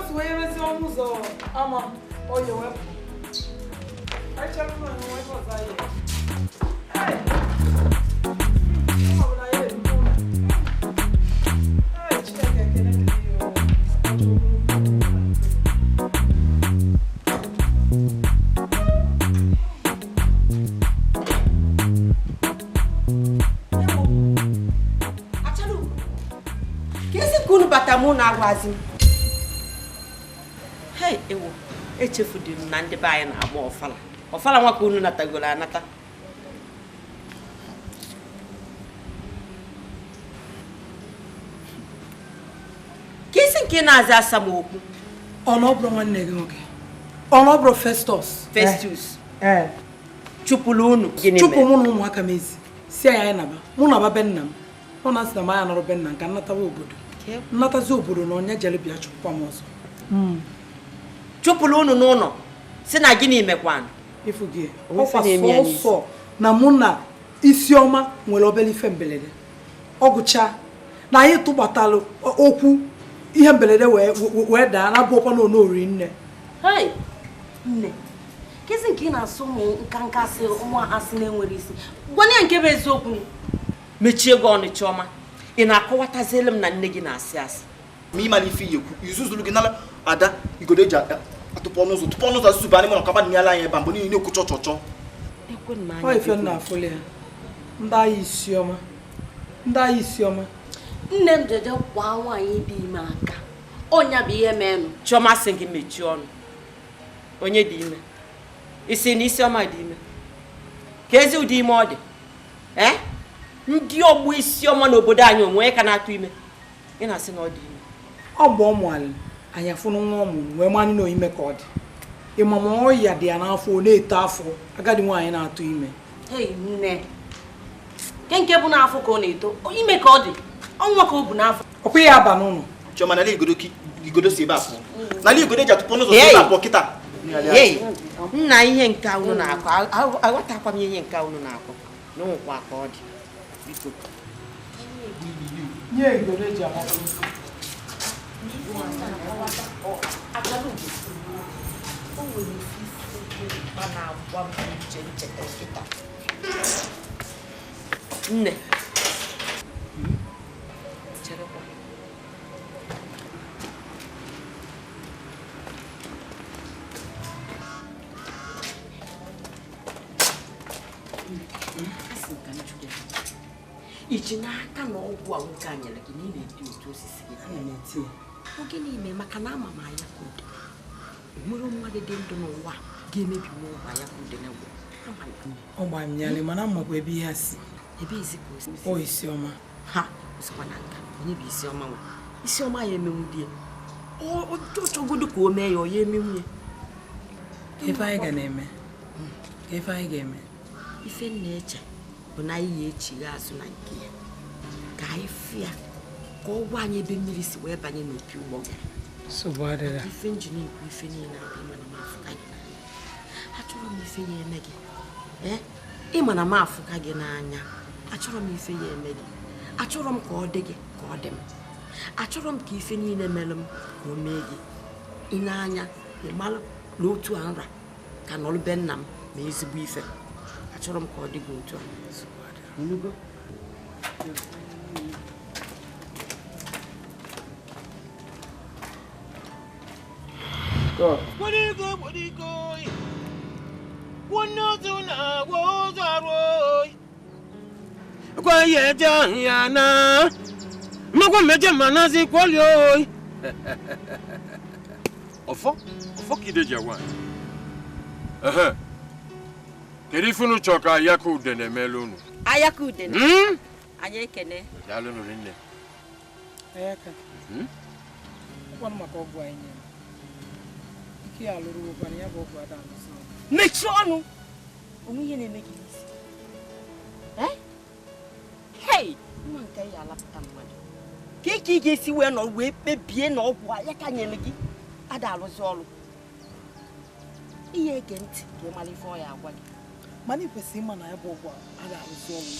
o si wee nyerezi ọnụ ụzọ ama oye wepụ. Anyị chere na enwe ebe ọzọ anyị. Hey! Ọ bụ na ya erugo ụlọ. Hey, Chineke ekele dịrị ya o. Ka esi ka unu bata mụ na agwazi m. Hei, ewo, echefudị m na ndị be anyị na-agba ọfala. Ọfala nwa ka unu natagoro anata. Ka isi nke ị na-aza asa m okwu. Ọ na ọ bụrụ nwanne gị nwoke. Ọ na ọ bụrụ Festus. Festus Ee. chụpụrụ unu. Gịnị Chụpụ mere? mụ na ụmụaka m ezi. Si anyị anyị naba. Mụ naba be nna m. Ọ na-asị na m anya nọrọ be nna m ka nnatawa obodo. Nnatazi obodo na onye jere bịa chụpụkwa m ọzọ. Chụpụrụ unu n'ụlọ si na gịnị mekwanụ? Ịfụ gị. Onwe ife Ọkwa na-eme ya n'isi. sọsọ na mụ na Isiọma nwere obere ife mberede. Ọ gụchaa na anyị tụgbatalụ okwu ihe mberede wee daa na abụọkwa na onori nne. Hey! Nne, kezi nke ị na-asụ ụmụ nka nka asị ụmụ asị na-enwere isi. Gwana ya nke bụ eziokwu. Mechie gị ọnụ Chiọma. Ị na-akọwatazielu m na nne gị na-asị asị. Ma ịma na ife iyi ekwu izuzuru gị nala ada igodo eji atụpụ ọnụ ụzọ tụpụ ọnụ ụzọ azụzụ bụ anyị mụrụ ka mmadụ nyela anyị ebe a mgbe niile na-ekwu chọ chọ chọ. Ekwe m Ọ anya ife nna afụli ya. Ndị agha Isiọma. Ndị agha Isiọma. Nne m jeje kwa nwaanyị dị ime aka. Ọnya bụ ihe menụ. Chiọma sị gị mechie ọnụ. Onye dị ime? Ị sị na Isiọma dị ime? Ka ezi ụdị ime ọ dị? Ee? Ndị ọgbọ Isiọma n'obodo anyị onwe ka na-atụ ime. Ị na-asị na ọ dị ime. Ọ bụ ọmụ alị anyị afụnụ nwa ọmụ wee manụ na ime ka ọ dị. Ịma ma ọya dị ya n'afọ ọ na-eto afọ agadi nwaanyị na-atụ ime. Hey, nne. Nke nke bụ n'afọ ka ọ na-eto. Ime ka ọ dị. Ọnwa ka ọ bụ n'afọ. Ọkwa ya aba n'ụlọ. Chiọma nala igodo igodo si ebe a pụọ. Nala igodo eji atụpụ ọnụ ụzọ si ebe a pụọ kịta. Hey, nna ihe nke unu na-akọ aghọtakwa m ihe nke unu na-akọ na onwekwa ka ọ dị. Biko. Nye igodo eji amapụ. O nwere ife na-agwa m uche ncheta nkịta. Nne. Cherekwa. Asị m ka m jụọ gị. I ji n'aka na ọgwụ a nwoke a nyere gị na ị na-eti otu osisi gị? Ana m eti ya. Ọ gịnị mee maka na ama m anya ka ude. Nwere mmadụ dị ndụ n'ụwa ga-emebi nwa ọgwụ anya ka ude na-egwu. Ama m. Ọ gbara m nyalị mana mmakwa ebe ihe a si. Ebe ezi ka o si. Ọ Isiọma. Ha, osikwa na nka. Onye bụ Isiọma nwe? Isiọma ya emenwu di ya. Ọ chọgodu ka o mee ya, ọ ya emenwu ya. Ife anyị ga na-eme. Ife anyị ga-eme. Ife m na-eche bụ na anyị ya echigha azụ na nke ya. Ka anyị fịa ka ọ gwa anyị ebe mmiri si wee banye n'opi ụgbọgụrụ. Nsogbu adịghị. Ife nji na-ekwu ife niile abụ ịma na m afụka gị n'anya. Achọrọ m ife ya eme gị. Ee, ịma na m afụka gị n'anya. Achọrọ m ife ya eme gị. Achọrọ m ka ọ dị gị ka ọ dị m. Achọrọ m ka ife niile mere m ka o mee gị. Ị na-anya, ị malụ na otu a nra ka nọrọ be nna m ma ezigbo ife. Achọrọ m ka ọ dị gị otu a. Ịnụgo? Ọfọ ọfọ ka ide ji agwa anyị. Ehe. Kedu ife unu chọrọ ka Ayaka Udene meelu unu? Ayaka Udene? Anyị ekene. Daalụ nụ rinne. Ayaka. Ọkwanụ maka ọgwụ anyị nyere. Ike ya alụrụ ụkwanụ ya bụ ọgwụ ada alụsị ọgwụ. Mechie ọnụ! Onwe ihe na-eme gị n'isi. Eh? Hey! Nwa nke ya alapụta mmadụ. Ka ị ga-esi wee nọ wee kpebie na ọgwụ Ayaka nyere gị ada alụsị ọrụ. Ihe ege ntị ka ị mara ife ọ ya agwa gị. Mana ị kwesịrị ịma na ya bụ ọgwụ a na-arụzi ọrụ.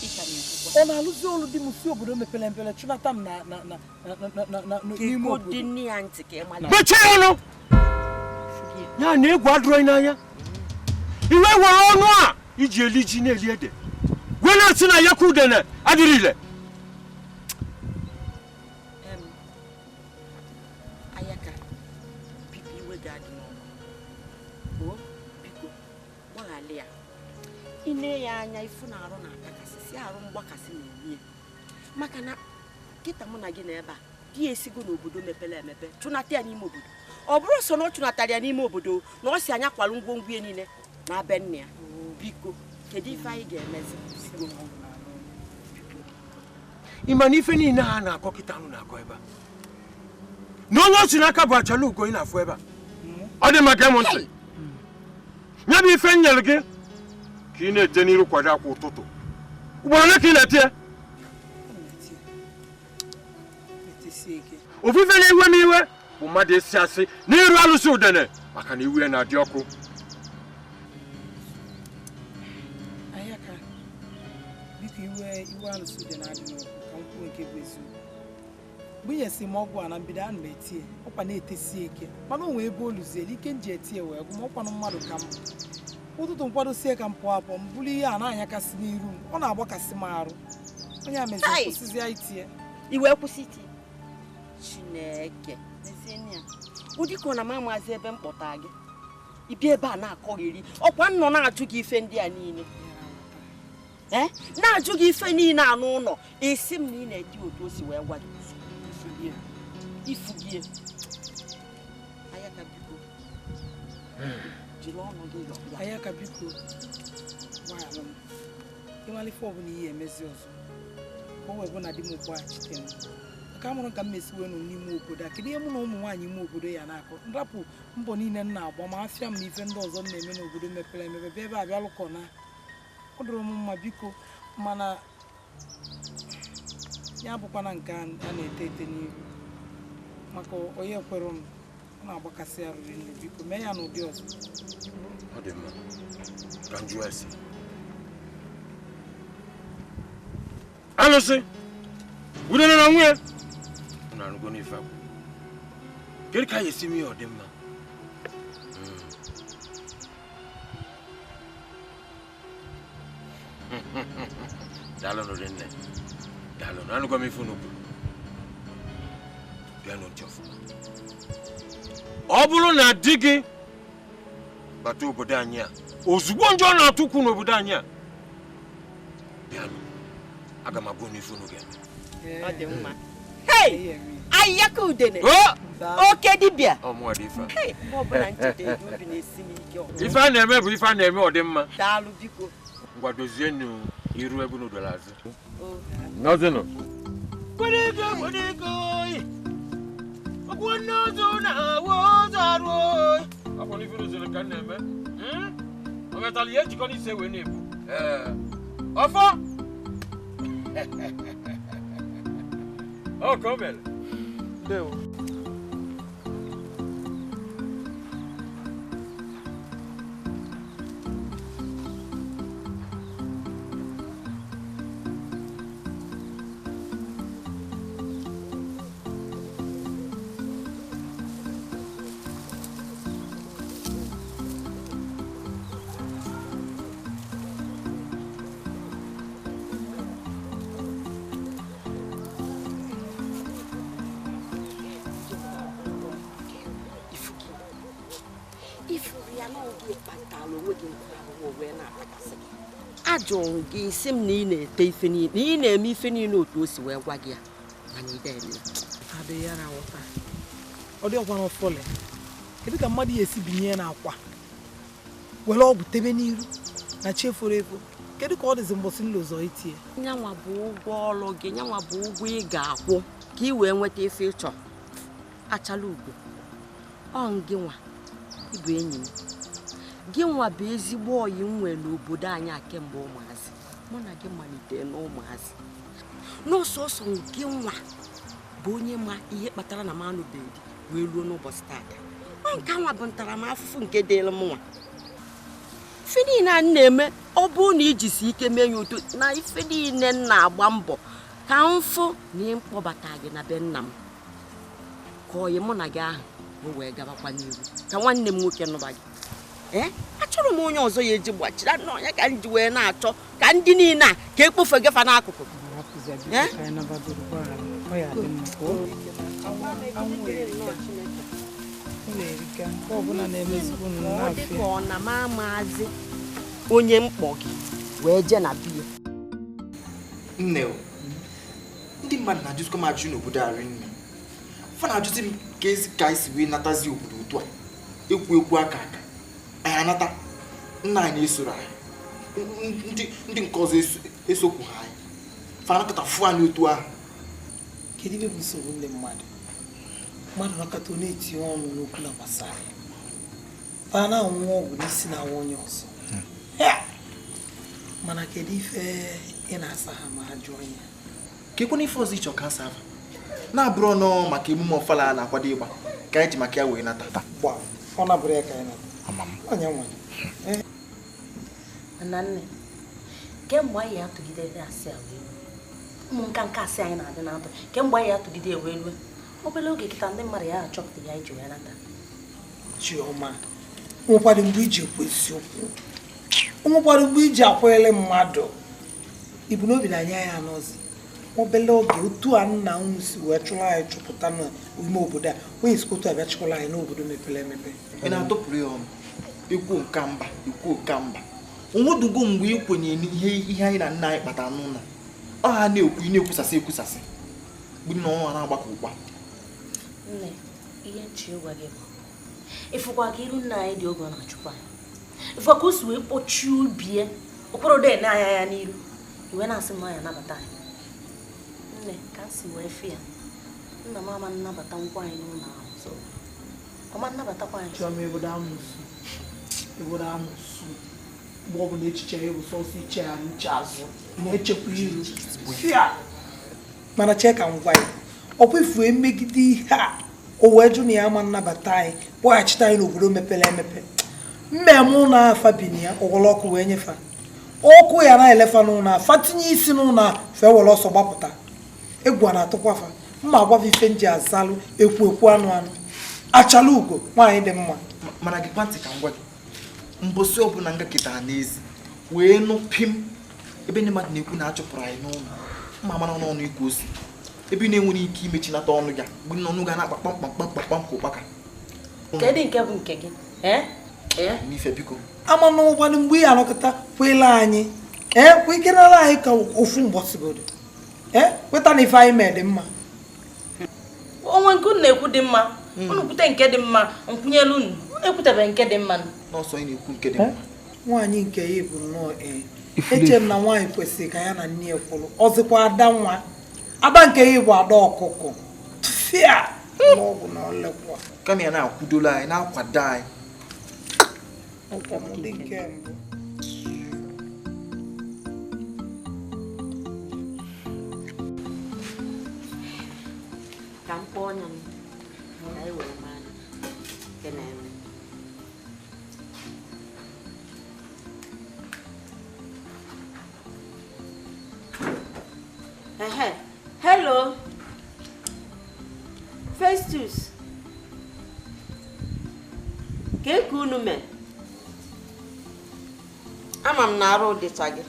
Ọ na-arụzi ọrụ di m si obodo mepere emepere chụnata m na na na na na n'ime obodo. Mechie ọnụ! Ya na egwu adịrọ n'anya. Iwe were ọnụ a iji eli ji na-eli ede. Wee na-asị na ya ka udene adịrị ile. Ayaka, biko iwe ga-adị n'ọnụ. O, biko, gbaghalị ya. Ị nee ya anya ifu na arụ na-atakasị, arụ mgbakasị na-eme ya. Maka na kịta mụ na gị na ebe a, di ya esigo n'obodo mepere emepe, chụnata ya n'ime obodo. Ọ bụrụ sọ na ọ chụnatara ya n'ime obodo, na ọ si anya kwalụ ngwongwo ya niile na be nne ya. Biko, kedu ife anyị ga-emezi? Ị ma na ife niile ha na-akọ kịta anụ na-akọ ebe a. Na onye o si n'aka bụ achala ugo ị na-afụ ebe a. Ọ dị maka ịmụ ntị. Ya bụ ife m nyere gị ka ị na-ete n'iru kwado akwa ụtụtụ. Ugboro ole ka ị na-ete ya? Ofufe na-ewe m iwe bụ mmadụ esi asị n'iru alụsị udene maka na iwe na-adị ọkụ. Ayaka, biko iwe alụsị udene adị n'ọkụ ka m kwuo nke bụ eziokwu. Mgbe m ọgwụ a na mbido ana m etie, ọkwa na-etesie ike, mana o nwee ebe o luzielu ike m ji etie wee gwụ m ọkwanụ mmadụ ka m. Ụtụtụ nkwadosie ka m pụọ apụọ m bụrụ ihe a na-anyakasị n'iru m, ọ na-agbakasị m arụ. Onye a meziri kwụsịzịa itie. I wee kwụsị itie? Chineke, mezienụ ya. Ụdị ka ọ na m amazi ebe m kpọta gị. Ị bịa ebe a na-akọgheri, ọkwa m nọ na-ajụ gị ife ndị a niile. Na-ajụ gị ife niile a n'ụlọ, esi m na ị na-eti otu o si wee gwa gị. Ifugie. Ayaka biko. Jiri ọnụ gị yọọ ya. Ayaka biko. Gbaghara m. Ịmala ife ọbụla ihe emezi ọzọ. Ka o wee bụ na di m gbaghachite m. Maka amụrụ ka m mesiwe nụ n'ime obodo a. Kedu ihe mụ na ụmụ nwaanyị ime obodo ya na-akọ? Nrapụ mbọ niile m na-agba ma afịa m na ife ndị ọzọ m na-eme n'obodo mepere emepe bịa ebe a bịa lụkọ na. Ọ dụrụ m mma biko, mana ya bụkwana nke a na-ete ete n'ihu. Maka onye kwere m, ọ na-agbakasị arụ nne, biko mee ya n'ụdị ọzọ. Ọ dị mma, ka m jụọ ese. Alụsị, udene na nwunye na-arụgo n'ife akwụ. Kedu ka anyị esi mee ya ọ dị mma? Daalụnụ rinne. Daalụnụ, anụgwa m ife unu kwuru. Bịanụ ntị ọfụma. Ọ bụrụ na di gị bata obodo anyị a, ozugbo njọ ọ na-atụkwu n'obodo anyị a, bịanụ, aga m agwa unu ife unu ga-eme. Ọ dị mma. Hey! Ayaka udene! Oke dibịa! Ọ mụọ dị ife a. Mgbe ọbụla ncheta ego obi na-esi m ike. Ife a na-eme bụ ife a na-eme ọ dị mma. Daalụ biko. Ngwa dozienụ iru ebe unu dọrọ azụ. Nọzinụ. Akwọ n'ife unu zere ka m na-eme. O metala ihe ejikọ n'ise wee na-ebu. Ọfọ! Ọ ka o mere. Ndewo. Ajụrụ gị isi m na ị na-ete ife niile, na ị na-eme ife niile otu o si wee gwa gị ya, mana ị deme ya. Adịghị ya na-aghọta. Ọ dị ọkwa n'ọfọlị. Kedu ka mmadụ ya esi binye n'akwa were ọgwụ tebe n'iru na chi eforo efo? Kedu ka ọ dịzi mbọsị nlozọ itie? Nyanwa bụ ụgwọ ọrụ gị, nyanwa bụ ụgwọ ị ga-akwụ ka ị wee nweta ife ị chọrọ. Achala ugo, ọ gị nwa ịbụ enyi m. Gị nwa bụ ezigbo ọyị m nwere n'obodo anyị a kemgbe ụmụazị. Mụ na gị malitere n'ụmụazị. N'ọsọsọ gị nwa bụ onye ma ihe kpatara na m anụbeghị di wee ruo n'ụbọchị taata. Ọ nke nwa bụ ntaramahụhụ nke dịịrị m nwa. Ife niile a na-eme ọ bụrụ na ijisi ike mee ya udo na ife niile m na-agba mbọ ka m fụ na ịkpọbata gị na be nna m ka ọyị mụ na gị ahụ o wee gabakwa n'iru ka nwanne m nwoke nụba gị. Ee, achọrọ m onye ọzọ ya eji gbachiri anụ ọnya ka m ji wee na-achọ ka ndị niile a ka ekpofe gefa n'akụkụ. Ọ dị ka ọ na m amaazị onye mkpọ gị wee jee na biya. Nne, ndị mmadụ na-ajụzikwa m ajụ n'obodo a rinne. Fa na-ajụzi m ka ezi ka anyị si wee natazi obodo otu a. Ekwu ekwu aka aka. Anyị anata, nna anyị esoro anyị. Ndị nke ọzọ esokwu ha anyị. Fa anakọta fụ anyị otu ahụ. Kedu ibe bụ nsogbu ndị mmadụ? Mmadụ nọkọta ọ na-etinye ọnụ n'okwu na gbasara ya. Fa na-anwụ ọgwụ n'isi na-awa onye ọzọ. Mana kedu ife ị na-asa ha ma ha jụọ ya? Ka ekwe n'ife ọzọ ịchọ ka asa afa. Na-abụrụ ọnụ maka emume ọfala a na-akwado ịgba ka anyị ji maka ya wee nata. Gba, ọ na-abụrụ ya ka anyị nata. Onye nwe. Na nne, kemgbe anyị atụgide asị a wee ụmụ nka nka asị anyị na-adị na-atụ kemgbe anyị atụgide wee rue obere oge kịta ndị mmadụ ya achọpụta ya iji wee nata. Chioma, nwekwara mgbe iji ekwu eziokwu, nwekwara mgbe iji akwanyere mmadụ ibu n'obi na anya ya anọzi. Obere oge otu a nna unu si wee chụrụ anyị chụpụta n'ime obodo a, onye sikwa otu abịa chụkwara anyị n'obodo mepere emepe. Ị na-atụpụrụ ya ọnụ ekwu nka mba ekwu nka mba onwedugo mgbe ị kwenyere n'ihe ihe anyị na nna anyị kpatara n'ụlọ ọ ha na-ekwu ị na-ekwusasị ekwusasị mgbe nna ọnwa na-agbakọ ụkwa. Nne, ihe nchi ịgwa gị bụ ịfụkwa ka iru nna anyị dị oge ọ na-achụkwa anyị, ịfụkwa ka o si wee kpọchie obi ya okporo de na-anya ya n'iru iwe na-asị m na ọ ya anabata anyị. Nne, ka m si wee fụ ya, nna m ama nnabata nkwa anyị n'ụlọ ahụ, so ọma nnabatakwa anyị. Chioma, ebodo amụsụ, ebodo amụsụ mgbe ọ bụla echiche ya bụ sọsọ ichegharị uche azụ na-echekwa iru. Mana chee ka m gwa ya, ọkwa ifu emegide ihe a o wee jụ na ya ama nnabata anyị kpọghachite anyị n'obodo mepere emepe. Mmemme ụlọ afa bi na ya ọghọrọ ọkụ wee nyefa ọkụ ya na-elefa n'ụlọ afa tinye isi n'ụlọ a fee were ọsọ gbapụta. Egwu a na-atụkwa fa mma agwafa ife nji azalụ ekwu ekwu anụ anụ. Achala ugo nwaanyị dị mma. Mana gị kwantị ka m gwa gị, mbọsị ọbụla nga kịta n'ezi wee nụ pim ebe ndị mmadụ na-ekwu na achụpụrụ anyị n'ụlọ mma mara n'ọnụ ikwu osi ebe ị na-enwere ike imechinata ọnụ ya mgbe n'ọnụ ga na-akpa kpamkpam kpamkpam kpam ka ụkpaka. Kedu nke bụ nke gị? N'ife biko. Ama n'ụkwanụ mgbe ị anọkọta kwela anyị kwekerela anyị ka ofu mbọsịgodo kweta na ife anyị mee dị mma. Onwe nke unu na-ekwu dị mma, unu kwute nke dị mma, nkwụnyelu unu ekwutebe nke dị mma. N'ọsọ ị na-ekwu nke dị mma. Nwaanyị nke ya bụ nnọọ eche m na nwaanyị kwesịrị ka ya na nne ya kwụrụ ọzịkwa ada nwa. Ada nke ya bụ ada ọkụkọ. Tụfịa n'ọgwụ na ọlekwa. Kama ya na-akwụdolo anyị na-akwado anyị. Ndị nke mbụ. Ka m kpọọ ọnya m ka anyị wee maa nke na-eme. Hello, Festus. Ka eke unu mee? Ama m na arụ dịcha gị.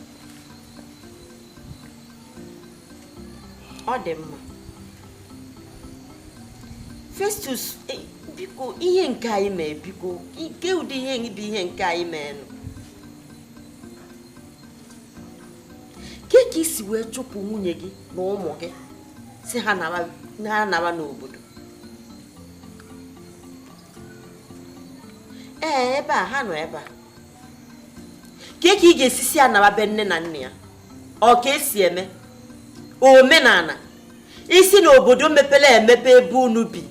Ọ dị mma. Festus, biko ihe nke anyị mee biko nke ụdị ihe bụ ihe nke anyị mee nụ. Ke ka isi wee chụpụ nwunye gị na ụmụ gị si ha naba n'obodo? Ee, ebe a ha nọ ebe a. Ke ka ị ga-esi si anaba be nne na nna ya? Ọ ka esi eme? Omenala isi n'obodo mepere emepe ebe unu bi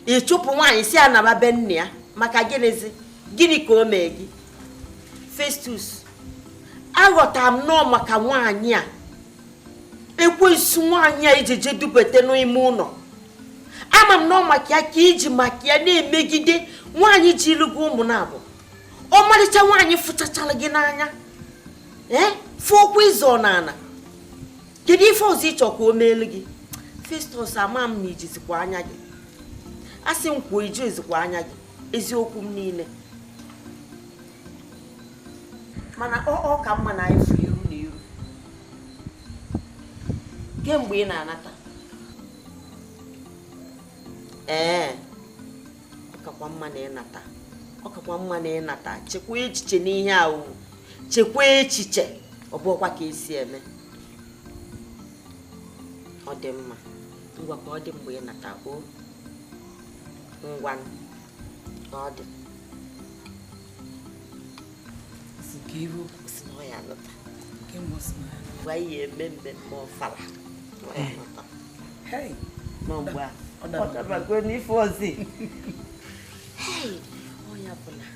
ị chụpụ nwaanyị si anaba be nne ya maka gịnịzi? Gịnị ka o mee gị? Festus, aghọtara m nọọ maka nwaanyị a ekwensu nwaanyị a iji je dubete n'ime ụlọ. Ama m nọọ maka ya ka iji maka ya na-emegide nwaanyị ji lụgo ụmụ na abụ. Ọmalịcha nwaanyị fụchachala gị n'anya. Ee, fụ okwu ịzọ n'ala. Kedu ife ọzọ ị chọ ka o meelu gị? Festus, ama m na ijizikwa anya gị. Asị m kwuo, iju ezikwa anya gị. Eziokwu m niile. Mana ọ ka mma na anyị fụ iru na iru. Kemgbe ị na-anata. Ee, ọ kakwa mma na ịnata. Ọ kakwa mma na ịnata. Chekwa echiche n'ihe a o. Chekwa echiche. Ọ bụghịkwa ka esi eme. Ọ dị mma. Ngwa ka ọ dị mgbe ị nata o. Ngwa ka ọ dị. Si na ọ ya anata. Gwa ihe eme mmemme ọfala. Ọ ya anata. Ma mgbe a, ọ dabago n'ife ozi. Hey, ọ ya bụ na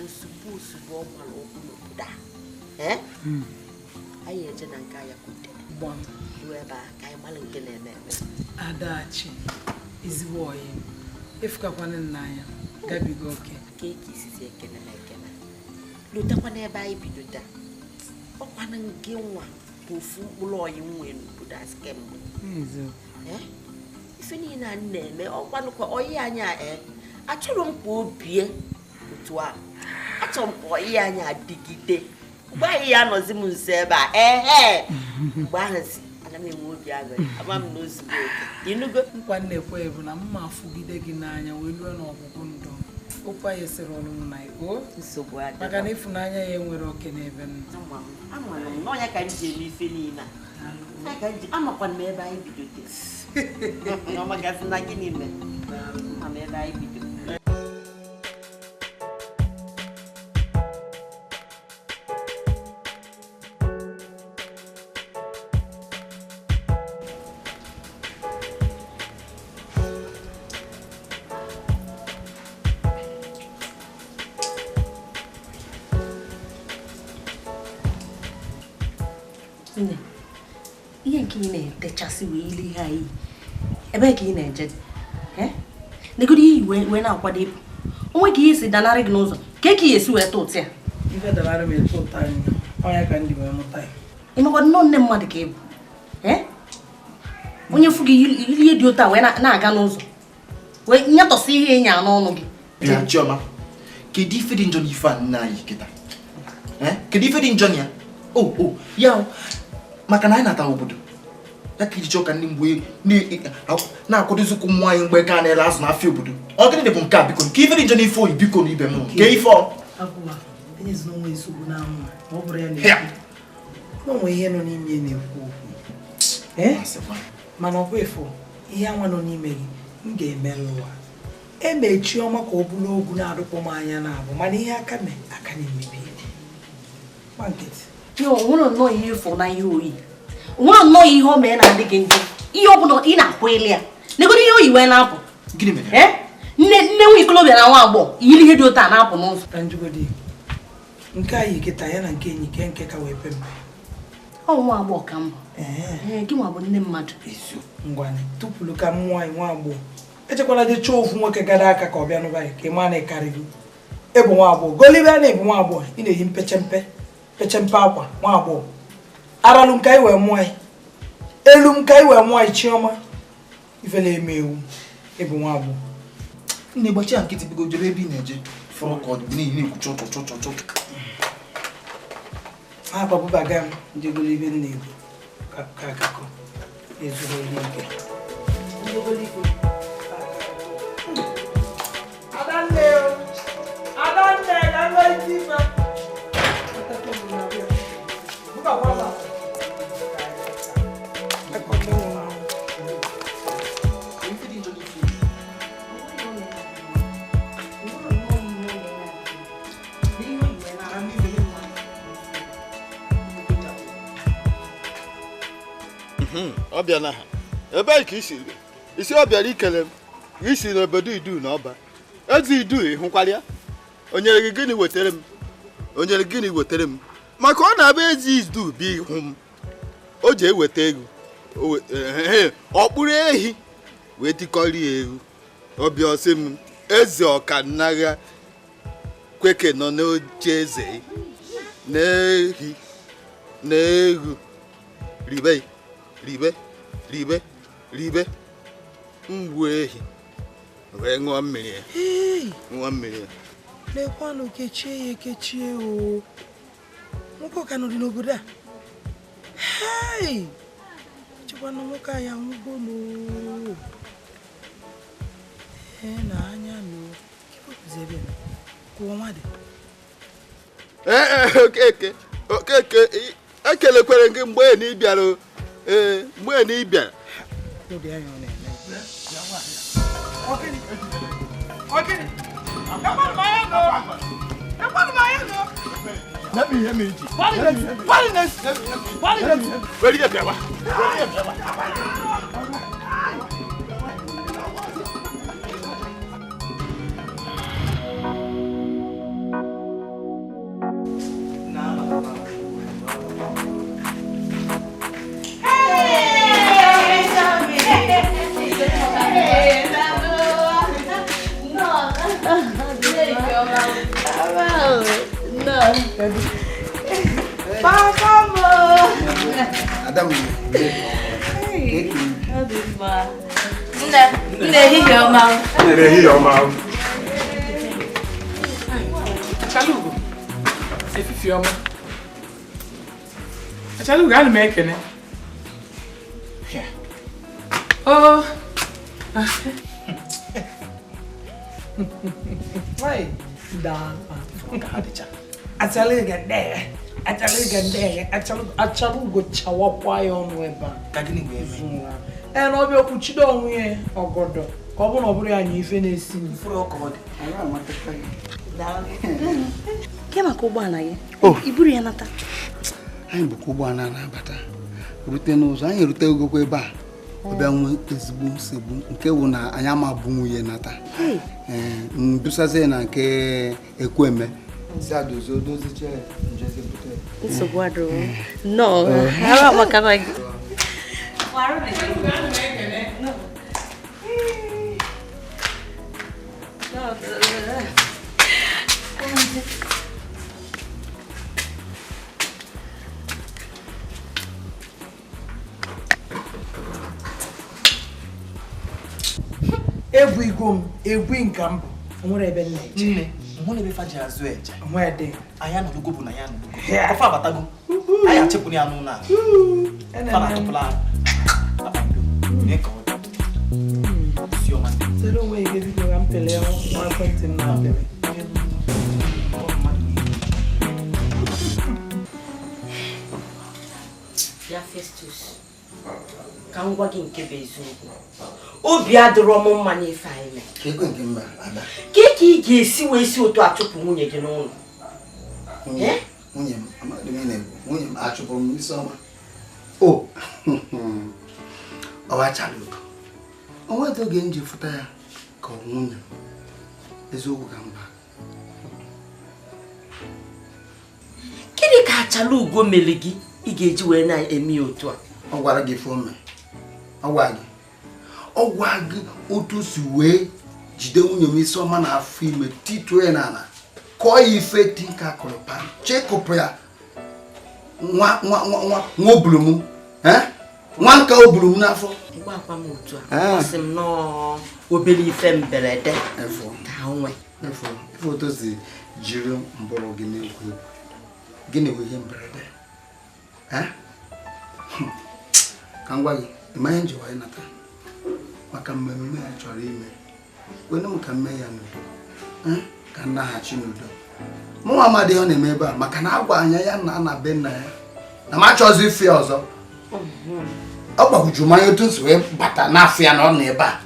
ozugbo ozugbo ọ gbara ụkwụ n'obodo a. Ee? Anyị eje na nke Ayakunde. Ruo ebe a ka anyị mara nke na-eme eme. Adachi, ezigbo ọyị m. Efukakwana n'anya, gabiga oke. Ka eke isizi ekene na ekene. Lotakwa n'ebe anyị bido taa. Ọkwana nke nwa bụ ofu mkpụrụ ọyị m nwere n'obodo a kemgbe. Ife niile a na-eme ọkwanụ ka ọyị anyị a achọrọ m ka o bie otu a. Achọrọ m ka ọyị anyị adịgide. Mgbe anyị ya anọzi m nso ebe a, ehe, mgbe ahụ si ana m enwe obi aṅụrị, ama m na ozugbo oke. Ịnụgo? Nkwa m na-ekwe bụ na mma afụgide gị n'anya wee lue n'ọgwụgwụ ndụ. Okwu anyị sịrị ọnụ m na o nsogbu adịrọ. Maka na ịfụnanya ya enwere oke n'ebe m nọ. Amara m na ọnya ka m ji eme ife niile a. Amakwana m ebe anyị bidote. Ọ makasị na gịnị mere? Ama m ebe anyị bido. Nne, ihe nke ị na-etechasị wee ile ihe anyị ebee ka ị na-eje dị? Negodu iyi wee na-akwado ịpụ. Onwe ka ihe si danarị gị n'ụzọ, ka ka ị esi wee tụ ụtụ ya? Ife danarị m etu ụtọ anyị, ọnya ka ndị wee mụta ya. Ị makwa nnọọ nne mmadụ ka ị bụ? Onye fụ gị ihe dị otu a wee na-aga n'ụzọ, wee nyatọsị ihe ịnya n'ọnụ gị. Bịa Chioma, kedu ife dị njọ n'ife a nna anyị kịta? Kedu ife dị njọ na ya? O, ya maka na anyị natara obodo ya ka iji chọọ ka ndị mgbe na-akwadozikwu mmụọ anyị mgbe ka na-ele azụ n'afịa obodo. Ọ gịnị bụ nke a biko? Nke ife dị njọ n'ife oyi biko na ibe m nke ife ọ? Onwe ihe nọ n'ime na-ekwu okwu. Mana ọkwa ịfụ ihe anwa nọ n'ime gị m ga-emerụ ụwa. Eme Chioma ka ọ bụrụ ogwu na-adụkpọ m anya na-abụ, mana ihe aka mee aka na-emebi. Gba nkịtị. Onwere nnọọ ihe ịfụ na ihe oyi. Onwere nnọọ ihe o mee na-adị gị njọ. Ihe ọ bụla ị na-akwụ elu ya. Negodu ihe oyi wee na-apụ. Gịnị mere? Nne nwa ikolobịa na nwa agbọghọ yiri ihe dị otu a na-apụ n'ụzọ. Ka njugodi. Nke anyị kịta ya na nke enyi ke nke ka wee pe mpe. Ọ nwa agbọghọ ka mbụ. Gị nwa bụ nne mmadụ. Ngwanị, tụpụrụ ka m nwaanyị nwa agbọghọ. Echekwala je chọọ ofu nwoke gara aka ka ọ bịa n'ụba ka ị maa na ịkarị gị. Ịbụ nwa agbọghọ. Golibe na ịbụ nwa agbọghọ. Ị na-eyi mpechempe. Pechempe akwa nwa agbọghọ. Aralụ m ka anyị wee mụọ anyị. Elu m ka anyị wee mụọ anyị Chioma. Ifele eme ewu. Ịbụ nwa agbọghọ. Nne gbachi ya nkịtị bigo jebe ebe ị na-eje. Fọrọ ka ọ dị niile na-ekwu chọ chọ chọ chọ. Ha kpapụbaga m ndị golibe nna egwu ka akụkọ ezuru ike. Adanne o! Adanne ka m nwee ike ife. Ọ bịa na ha ebee ka isi isi ọ bịara ikele m isi n'obodo Idu na ọba eze Idu ịhụkwara ya o nyere gị gịnị wetere m o nyere gịnị wetere m maka ọ na-abụ eze Idu bi ịhụ m o ji eweta ego ọ kpụrụ ehi wee tikọrọ ya ewu ọbịa ọsị m eze ọkanagha Ekweke nọ n'oche eze na-ehi na-eghu ribe ribe ribe ribe mgbu ehi wee ṅụọ mmiri ṅụọ mmiri. Lekwanụ kechie ya ekechie o. Nwoke ka nọdị n'obodo a. Hei! Chekwanụ nwoke anyị anwụgo n'o. Ee na anya n'o. Kepụzi ebe kwụọ nwa dị. Ee Okeke Okeke ekelekwere gị mgbe na ị bịara ee mgbe na ị bịara. N'obi anya ọ na-eme. Ọkịnị! Ọkịnị! Achalugo, efifi ọma. Achalugo, ana m ekene. Oh. Why? Achalugo there. Achalugo there. Achalugo chawakwa ya ọnụ ebe a. Ka gịnị wee mee? Ee, na ọbịa okwuchido onwe ya ọgọdọ ka ọ bụrụ na ọ bụrụ ya anya ife na-esi m. Mfụrụ ọka ọ dị. Ke maka ụgbọala gị? I buru ya nata. Anyị bụkwa ụgbọala na-abata rute n'ụzọ anyị erute ogokwa ebe a ọ bịa nwee ezigbo nsogbu nke bụ na anyị ama bụ nwunye nata. Ee, mbusazie na nke Ekweme. Nsogbu adịrọ. Nnọọ, ara amakara gị. Egwu igwe m, egwu nka mbụ, nwere ebe nna eje. Nne, mụ na ebe fa ji azụ eje. Nwee dị. Anyị anọdụgo bụ na ya anọdụgo. Ọfa abatago. Anyị achịpụrụ ya n'ụlọ a. Fa na-atụpụla akpando. Nye ka ọ dị. Isi ọma ndị. Sere onwe gị biko ka m pele nwa ekwentị m na-apịrị. Bịa Festus, ka m gwa gị nke bụ eziokwu. Obi adịrọ m mma n'ife anyị mere. Ka ka ị ga-esi wee si otu achụpụ nwunye gị n'ụlọ? Nwunye m, amadị m na-ekwu, nwunye m achụpụrụ m isi ọma. O, ọ Achalugo. O nwedị oge m ji fụta ya ka ọ nwunye m. Eziokwu ka mba. Gịnị ka Achalugo mere gị ị ga-eji wee na-eme ya otu a? Ọ gwara gị ife o mere. Ọ gwara gị. Ọ gwa gị otu si wee jide nwunye m isi ọma na afọ ime tituo ya n'ala kọọ ya ife tinka kụrụ pa chekụpụ ya nwa nwa nwa nwa nwa oburu m nwa nka oburu m n'afọ. Ịgbakwa m otu a, ọ sị m nọọ obere ife mberede ka nwe. Efu otu si jiri mbụrụ gị na-ekwu egwu. Gịnị bụ ihe mberede? Ka m gwa gị, ị ma ihe m ji wee nata maka mmemme a chọrọ ime. Kwenu m ka m mee ya n'udo, ka m naghachi n'udo. Mụnwa amadị ọ na-eme ebe a maka na agwa anya ya na ana be nna ya na m achọzi ife ya ọzọ. Ọ gbagwoju m anya otu m si wee bata n'afọ ya na ọ nọ ebe a.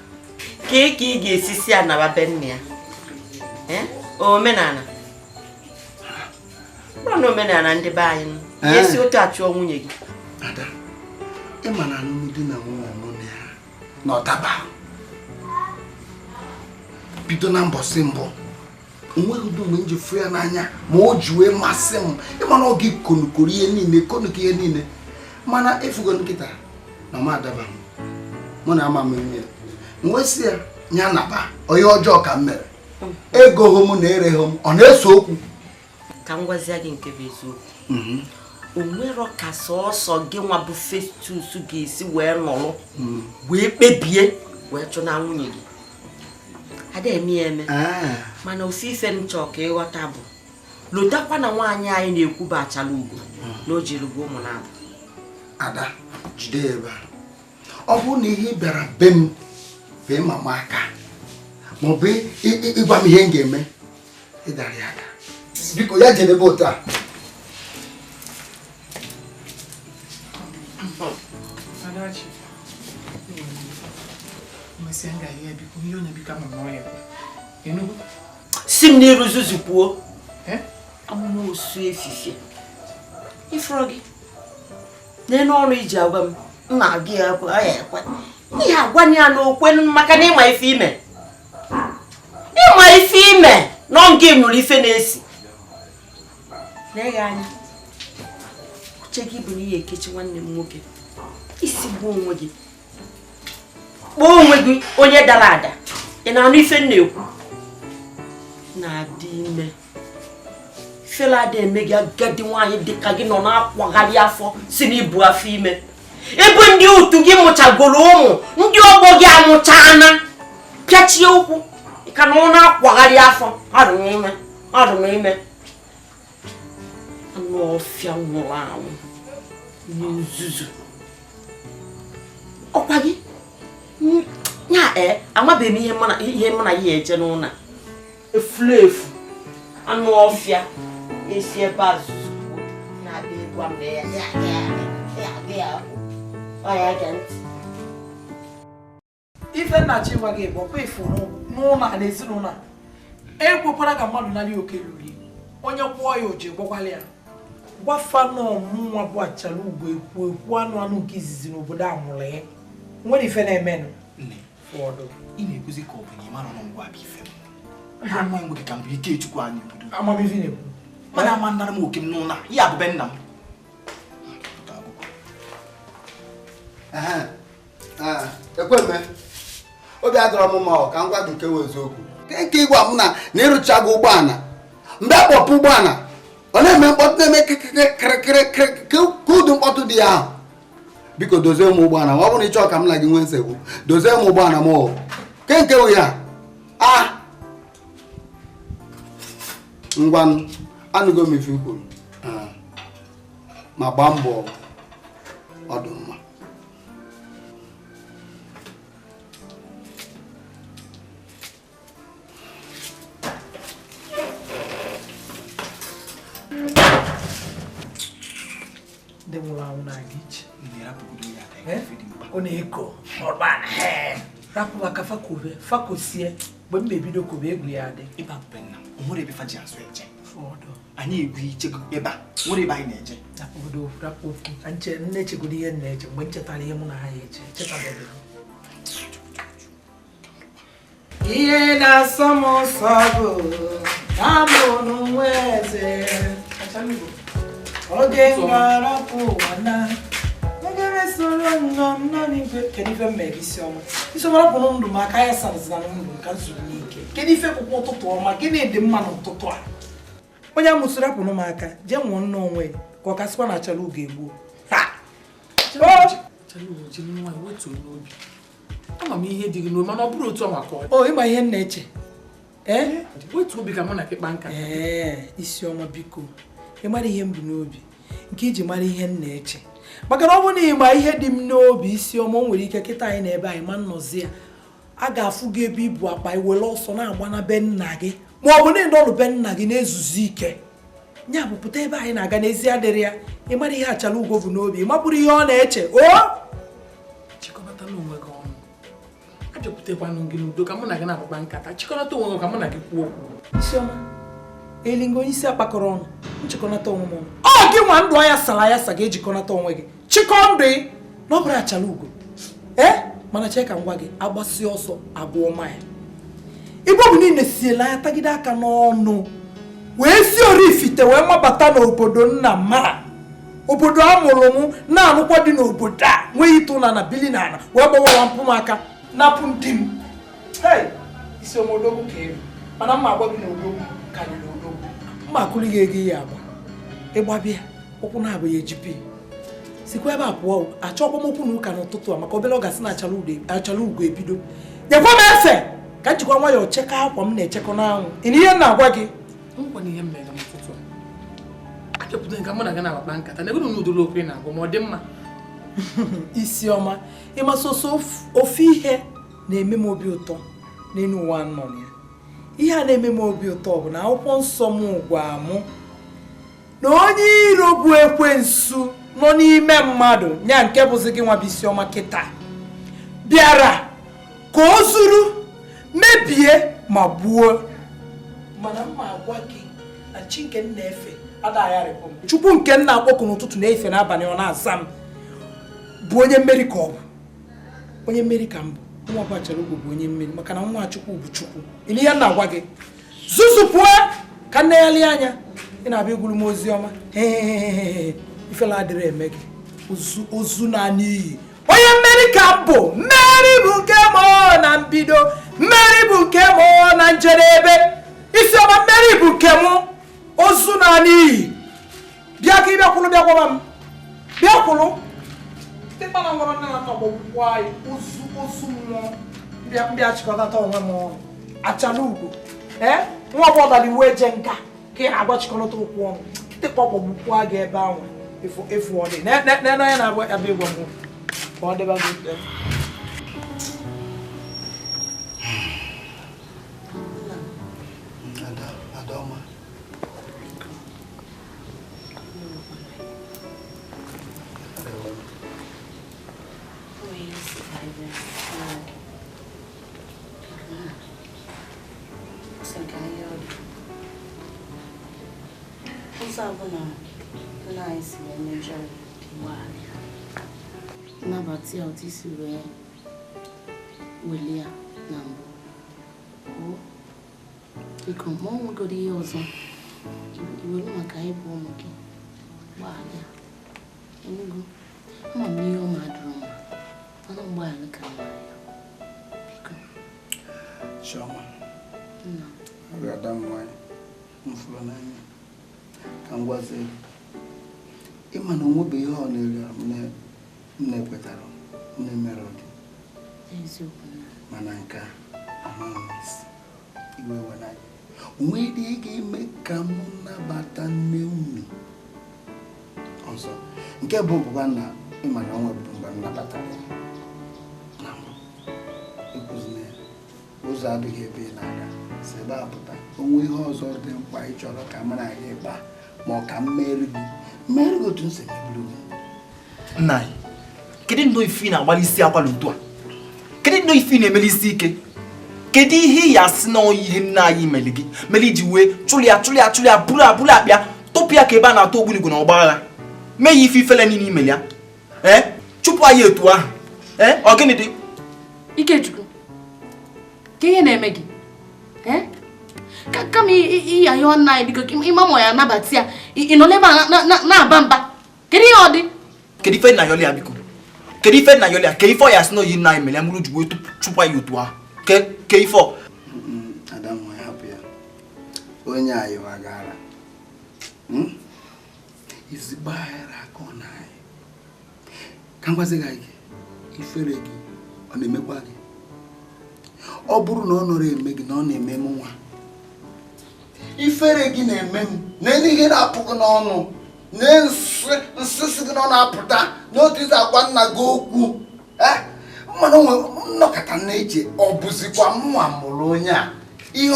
Ka ka ị ga-esi si anaba be nna ya? Omenala. Ọ na omenala ndị be anyị nụ. Esi otu achụọ nwunye gị. Ada, ị ma na alụmdi na nwunye mụ na ya na ọdaba bido na mbọsị mbụ onweghị ụdị mgbe m ji fụ ya n'anya ma o ji wee masị m. Ịma na ọ gị konukoro ihe niile konuko ihe niile mana efugo nkịta na m adaba m mụ na ama m eme ya m wee sị ya nya naba onye ọjọọ ka m mere. Ego m na ereghị m ọ na-ese okwu. Ka m gwazie gị nke bụ eziokwu. O nwero ka sọọsọ gị nwa bụ Festus ga-esi wee nọrọ wee kpebie wee chụna nwunye gị. Ada eme ya eme. Mana ofu ife m chọọ ka ịghọta bụ lotakwa na nwaanyị anyị na-ekwu bụ achala ugo na o jiri gị ụmụ na-abụ. Ada, jide ya ebe a. Ọ bụrụ na ihe bịara be m bụ ịma m aka maọbụ ịgwa m ihe m ga-eme, ịdara ya aka. Biko ya jedebe otu a. Adachi, si m n'iru zuzu kwuo. Amụma osu efifie. Ifuru gị n'elu ọnụ iji agwa m nna gị ekwe ekwe. Ihe agwa ya n'okwe maka na ịma ife ime. Ịma ife ime nọ nke nụrụ ife na-esi. Lee ya anya. Uche gị bụ na ihe ekechi nwanne m nwoke. Isi gbuo onwe gị. Kpọọ onwe gị onye dara ada. Ị na-anụ ife m na-ekwu? Na-adị ime. Fela ada eme gị agadi nwaanyị dị ka gị nọ na-akwagharị afọ si n'ibu afọ ime. Ebe ndị otu gị mụchagoro ụmụ, ndị ọgbọ gị amụchana. Pịachie ụkwụ. Ị ka nọ na-akwagharị afọ. Adụ m ime. Adụ m ime. Anụ ọfịa nwụrụ anwụ. Onye nzuzu. Ọkwa gị? Nya amabeghị m ihe mụ na ya eje n'ụlọ. Efulefu. Anụ ọfịa esi ebe a zuzu na-abịa ịgwa m na ya ọ ya gee ntị. Ife nna-achọ ịgwa gị bụ ọkwa ifu n'ụlọ na ezinụlọ a ekwekwara ka mmadụ narị oke ruru onye kwụọ ya oji gwakwala ya gwafa n'ọmụnwa bụ achala ugo ekwu ekwu anụ anụ nke izizi n'obodo a mụrụ ya nwere ife na-emenụ. Ị na-ekwuzi ka ọ bụ na ị mara na ngwa bụ ife m. Nwa nwoke ka m bụ Ikechukwu anyị obodo. Amamife na-ekwu. Mana ama nnara m oke m n'ụlọ a, ya bụ be nna m. Ekweme, obi adọrọ m mma ọ ka m gwa gị nke wụ eziokwu. Nke ịgwa m na ịrụchago ụgbọala mgbe akpọpụ ụgbọala ọ na-eme mkpọtụ na-eme kịrịkịrịkịrị ka ụdị mkpọtụ dị ya ahụ. Biko dozie m ụgbọala ma ọ bụrụ na ị chọọ ka m na gị nwee nsogbu, dozie m ụgbọala m ọ ke nke wụ ya a ngwanụ anụgo m ife i kwuru ma gbaa mbọ ọ dị mma. Ndị nwụrụ anwụ na-aga iche. Ọ na-eko rapụ maka fakobe fakosie mgbe m na-ebido kobe egwu ya adị. Ebe a bụ nna m, o nwere ebe fa ji azụ eje. Anyị egwu ichego ebe a, nwere ebe anyị na-eje. Rapụgodo okwu, rapụ okwu. Ka nne chegodo ihe m na-eche mgbe m chetara ihe mụ na ha ya eche, chetabeghị m. Ihe na-asọ m ụsọ bụ na mụ n'onwe eze. Oge m ga-arapụ ụwa na aga m esoro nna m nọ n'igwe. Kedu ife m mere Isiọma? Isiọma rapụrụ ndụ m aka ya sarzina ndụ m ka m zuru n'ike. Kedu ife bụkwa ụtụtụ ọma? Gịnị dị mma n'ụtụtụ a? Onye amụsiri rapụrụ m aka jee nwụọ nne onwe ya ka ọ kasịkwa na achala ugo egbuo. Ama m ihe dị gị n'obi mana ọ bụrụ otu ọnwa ka ọ dị. O ịma ihe m na-eche. Ee? Wetuo obi ka mụ na gị kpaa nkata. Ee, Isiọma biko. Ị mara ihe m bụ n'obi nke iji mara ihe m na-eche. Maka na ọ bụrụ na ị ma ihe dị m n'obi Isiọma o nwere ike kịta anyị na ebe anyị ma nnọzi ya a ga-afụ gị ebe ibu akpa iwere ọsọ na-agba na be nna gị ma ọ bụ na ịnọlụ be nna gị na-ezuzu ike. Ya bụ pụta ebe anyị na-aga n'ezi adịrị ya. Ị mara ihe achala ugo bụ n'obi, ị mapụrụ ihe ọ na-eche. O chịkọbatala onwe gị ọnụ. Ajọpụtakwanụ gị n'udo ka mụ na gị na-akpa nkata. Chịkọnata onwe gị ka mụ na gị kwuo okwu. Isiọma, elingo onye isi akpakọrọ ọnụ, nchịkọnata onwe m ọnụ. Ọ gị nwa ndụ anya sara aya sa ga-ejikọnata onwe gị. Chịkọọ ndụ ị na ọ bụrụ achala ugo. Ee, mana chee ka m gwa gị, agbasi ọsọ agụọ mile. Igbo bụ niile siela anya tagide aka n'ọnụ wee si Oraifite wee mabata n'obodo nna m a. Obodo a mụrụ m na-anụkwa dị n'obodo a nwee ịtụ na na bili na ala wee gbawawa mpụ m aka napụ ndị m. Hey, Isiọma odogwu ka elu. Mana mma agwa gị na odogwu karịrị odogwu. Mma akụli gị ego ihe agba. Ịgbabịa ụkwụ na-abụ ya ejipi. Sikwa ebe a pụọ achọkwa m okwu na ụka n'ụtụtụ a maka obere ọ gasị na achala ugo ebido. Nyekwa m efe ka njikwa nwayọọ chekọ akwa m na-echekọ n'anwụ. Ị na ihe m na-agwa gị? Nkwa na ihe m mere n'ụtụtụ a. Achọpụtara ka mụ na gị na-akpa nkata na ego na udoro okwu ị na-agwa ma ọ dị mma. Isiọma, ịma soso ofu ihe na-eme m obi ụtọ n'elu ụwa nọ ya. Ihe a na-eme m obi ụtọ bụ na akwụkwọ nsọ m gwa mụ na onye iro bụ ekwensu nọ n'ime mmadụ nya nke bụzi gị nwa bụ Isiọma kịta bịara ka o zuru mebie ma gbuo. Mana mma agwa gị na chi nke m na-efe adagharịpụ m. Chukwu nke m na-akpọku n'ụtụtụ na-efe n'abalị ọ na-aza m bụ onye mmeri ka ọ bụ. Onye mmeri ka m bụ. Nwa bụ achara ugwu bụ onye mmeri maka na nwa Chukwu bụ Chukwu. Ị na ihe m na-agwa gị? Zuzu pụọ ka nne ya lie anya. Ị na-abịa igwuru m ozi ọma. Ifela adịrị eme gị. Ozu na n'iyi. Onye mmeri ka m bụ. Mmeri bụ nke m na mbido. Mmeri bụ nke m na njedebe. Isiọma mmeri bụ nke m. Ozu na n'iyi. Bịa ka ị bịakwuru bịa gwaba m. Bịakwuru. Ndị mmadụ nwere nne na nna gbọgbukwa anyị ozu mmụọ mbịa chịkọtata onwe m ọnụ. Achala ugo. Ee nwa ọbụla dara iwu eje nga ka ị na-agba chịkọlọta okwu ọnụ. Kịtịkpa gbọgbukwa gị ebe ahụ efu ọ dị. Nene onye na-abịa ịgwa m ka ọ dịba gị. Adaoma. Ụzọ ọbụla nna anyị si wee mejọọ gbaghara ya, nnabata ya otu isi wee welie ya na mbụ. Biko ma ọ nwegoro ihe ọzọ iwere maka ịbụ ụmụ gị gbaghara ya. Enugu, ama m ihe ọma adịrọ mma mana mgbaghara ka mma ya. Biko. Chioma. Nna. Ada m nwaanyị m fụrụ n'anya. Ka m gwazie ịma na onwebe ihe ọ na-eri m na-ekwetara m na-emere gị. Mana nke a amaghị m isi iwe wenanya onwere ihe ga-eme ka m nabata nne unu ọzọ. Nke bụ bụkwa na ịma na onwe bụ mgbe m nabatara ya na mbụ. Ekwuzina ya ụzọ adịghị ebe ị na-aga si ebe a pụta. Onwe ihe ọzọ dị mkpa ị chọrọ ka m na gị kpaa ma ọ ka m meere gị otu m si emeburu gị. Nna anyị, kedu nnọọ ife ị na-agbalị isi akwala otu a? Kedu nnọọ ife ị na-emeli isi ike? Kedu ihe ị ya asị na ihe nna anyị mere gị mere iji wee chụlịa buru abụrụ akpịa tụpụ ya ka ebe a na-atụ ogbunigwe na ọgba agha mee ya ife ifele niile imeli ya? Ee, chụpụ anyị etu ahụ. Ee, ọ gịnị dị? Ikechukwu, ka ihe na-eme gị? Kama iya ya nna anyị biko ịma ma ya anabata ya ị nọ n'ebe a na-aba mba. Kedu ihe ọ dị? Kedu ife nna yọlịa biko? Kedu ife nna yọlịa? Ke ife ọ ya sị na oyi nna anyị mere ya mụrụ ji wee chụpụ anyị otu ahụ? Ke ife ọ? Ada nwa ya hapụ ya. Onye anyị wagara. Ezigbo aghara aka ọ na-anyị. Ka m gwazi gị ifere gị ọ na-emekwa gị. Ọ bụrụ na ọ nọrọ eme gị na ọ na-eme m nwa. Ifere gị na-eme m n'elu ihe na-apụ gị n'ọnụ na nsịsị gị na ọ na-apụta n'otu izu agwa nna gị okwu. Mana nnọkọta na-eche ọ bụzikwa mụnwa mụrụ onye a ihe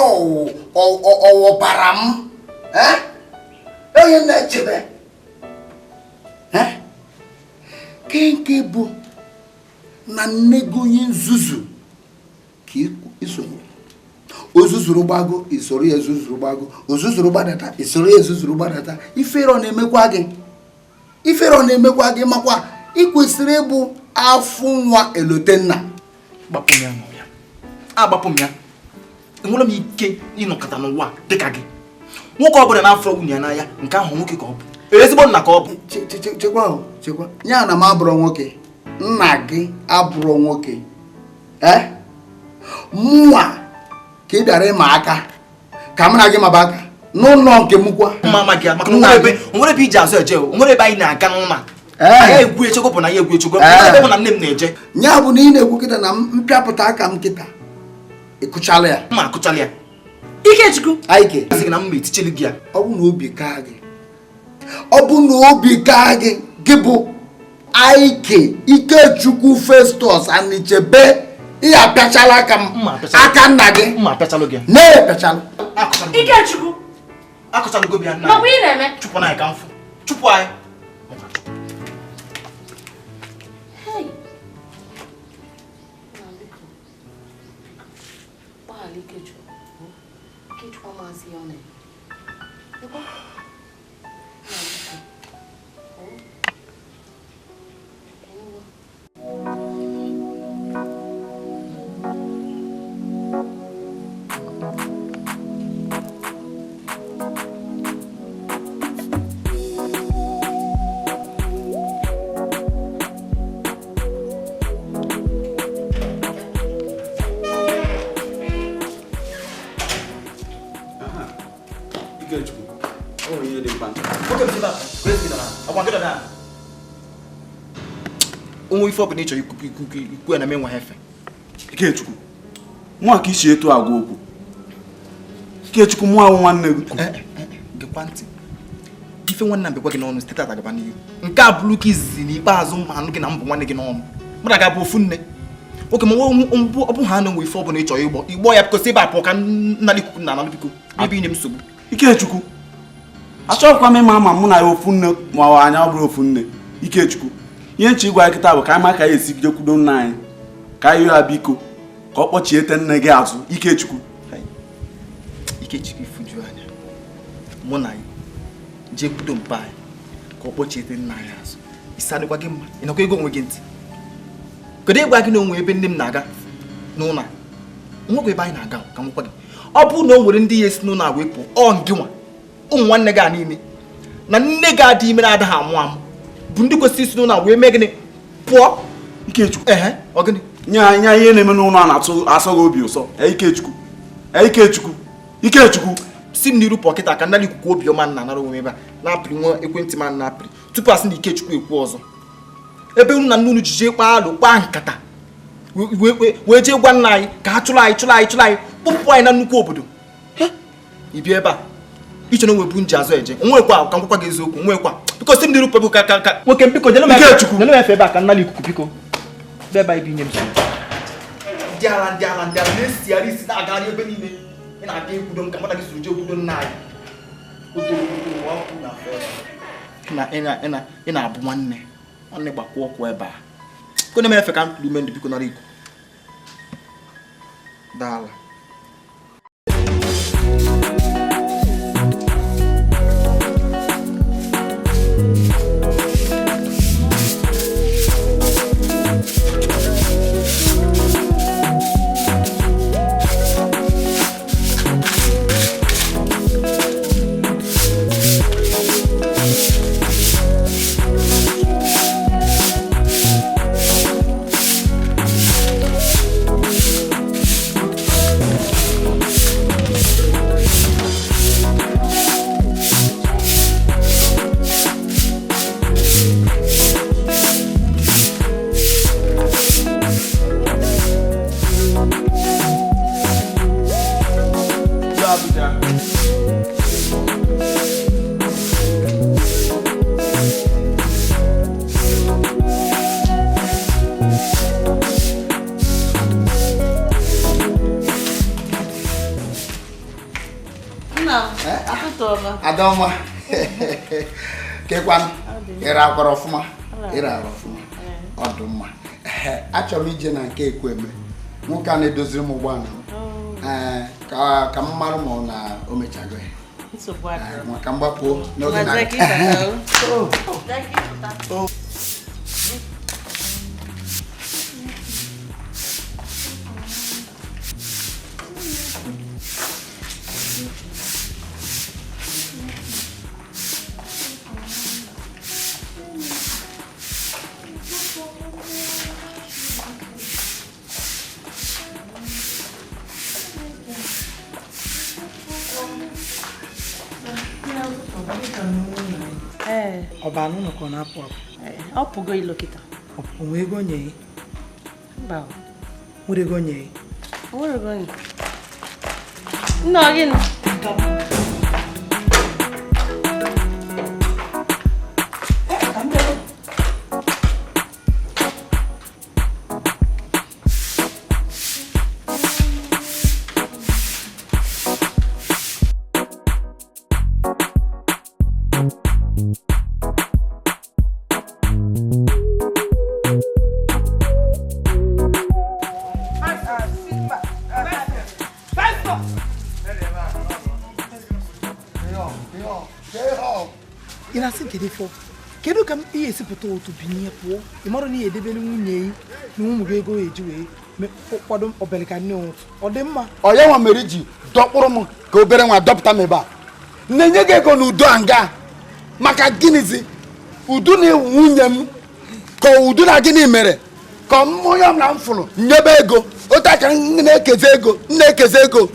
ọwụbara m. Onye na-echebe ke nke bụ na nne gị onye nzuzu ka isonye. Ozuzuru gbago isoro ya ezuzuru gbago, ozuzuru gbadata isoro ya ezuzuru gbadata. Ifere ọ na-emekwa gị? Ifere ọ na-emekwa gị? Makwa ị kwesịrị ịbụ afụ nwa elotenna. Gbapụ m ya n'ọhịa. Agbapụ m ya. Enwere m ike ịnọkọta n'ụwa dịka gị. Nwoke ọ bụla na-afọ nwunye ya n'anya nke ahụ nwoke ka ọ bụ. Ezigbo nna ka ọ bụ. Chekwa chekwa. Ya na m abụrụ nwoke, nna gị abụrụ nwoke. Ee? Mụnwa ka ị bịara ịma aka. Ka mụ na gị maba aka n'ụlọ nke m kwa. Mma gị maka na onwere ebe iji azụ eje, onwere ebe anyị na-aga n'ụlọ. Ya egwu echego bụ na ya egwu echego. Ebe bụ na nne m na-eje. Ya bụ na ị na-ekwu kịta na mpịapụta aka m kịta. Ịkụchala ya. Mma akụchala ya. Ikechukwu. Aike. Asị gị na mma etichelu gị ya. Ọ bụ na obi kaa gị. Ọ bụ na obi kaa gị, gị bụ Aike Ikechukwu Festus Anichebe. Ị apịachala aka m. Aka nna gị. Mma apịachalụ gị. Na-epịachalụ. Ikechukwu. Akụchalụgo bịa nna. Makwa ị na-eme. Chụpụ anyị ka mfụ. Chụpụ anyị. Hey. Na biko. Gbaghara Ikechukwu. Ikechukwu amaghịzi ihe ọ na-eme. Lekwa. Na biko. Onwe ife ọbụla ị chọrọ ikwu ya na m enweghị efe. Ikechukwu, mụ ka isi etu agwa okwu. Ikechukwu, mụ ahụ nwanne gị. Gekwa ntị. Ife nwanne m bekwa gị n'ọnụ site tata gaba n'ihu. Nke a bụrụ ka izizi n'ikpeazụ m anụ gị na mbụ nwanne gị n'ọnụ. Mụ na ga-abụ ofu nne. Oke ma ọ bụ ha na onwe ife ọbụla ị chọrọ ịgbọ. Ịgbọ ya biko si ebe a pụọ ka nnala ikuku na ananụ biko. Ebe inye m nsogbu. Ikechukwu, achọghịkwa m ịma ma mụ na ya ofu nne ma ọ anya ọ bụrụ ofu nne. Ikechukwu, ihe nche ịgwa kịta bụ ka anyị ma ka ya esi jekwudo nna anyị ka anyị ya biko ka ọ kpọchiete nne gị azụ. Ikechukwu. Ikechukwu, ifuju anya mụ na ya jekwudo mpa anyị ka ọ kpọchiete nna anyị azụ. Isi adịkwa gị mma? Ị nakwa ego onwe gị ntị? Kedu ịgwa gị na onwe ebe nne m na-aga n'ụlọ a? Nwekwa ebe anyị na-aga ka m gwa gị. Ọ bụrụ na o nwere ndị ya esi n'ụlọ a wee pụọ, ọ ngị nwa ụmụ nwanne gị a niile na nne gị adị ime na-adaghị amụ amụ bụ ndị kwesịrị isi n'ụlọ a wee mee gịnị pụọ. Ikechukwu, ehe, ọ gịnị? Nye anya ihe na-eme n'ụlọ a na-asọ gị obi ụsọ. Ikechukwu, Ikechukwu, Ikechukwu, si m n'iru pụọ kịta ka nnara ikuku obiọma nna nara onwe ebe a na-apịrị nwa ekwentị ma na-apịrị tupu asị na Ikechukwu ekwu ọzọ. Ebe unu na nne unu ji jee kpaa alụ kpaa nkata wee jee gwa nna anyị ka ha chụrụ anyị chụrụ anyị chụrụ anyị kpụpụ anyị na nnukwu obodo. Ị bịa ebe a iche na onwe bụ nji azụ eje onwekwa ka nkwakwa gị eziokwu onwekwa biko si m n'iru pụọ ka ka nwoke m biko jere m efe ebe a ka nnara ikuku biko bịa ebe anyị bi nye m nsogbu. Ndị ala ndị ala ndị ala na-esigharị isi na-agagharị ebe niile ị na-aga ekwudo m ka mmadụ gị soro jee ekwudo nna anyị. Ị na-abụ nwanne nwanne gbakwa ọkụ ebe a kone m efe ka m kuru ume ndụ biko nara ikuku daala. Adọma, kekwanụ ịra akwara ọfụma, ịra ara ọfụma, ọ dị mma. Achọrọ m ije na nke Ekwueme, nwoke a na-edoziri m ụgbọala m, ka m mara ma ọ na o mechago ya. Maka mgbapụ n'oge na Ọ ba n'ụlọ ka ọ na-apụ apụ? Ọ pụgo ilo kịta. O nwee ego nye? Mba. Nwere ego nye? O nwere ego nye. Nna gịnị? Ị na-asị kedu ife kedu ka ihe esipụta otu binye pụọ ị mara na ihe edebere nwunye yi na ụmụ gị ego eji wee kwado obere ka nne ụtụ ọ dị mma. Ọ ya nwa mere iji dọkpụrụ m ka obere nwa dọpụta m ebe a na-enye gị ego n'udo a nga maka gịnịzi udo na nwunye m ka udo na gịnị mere ka onye m na m fụrụ nyebe ego otu aka m na-ekezi ego m na-ekezi ego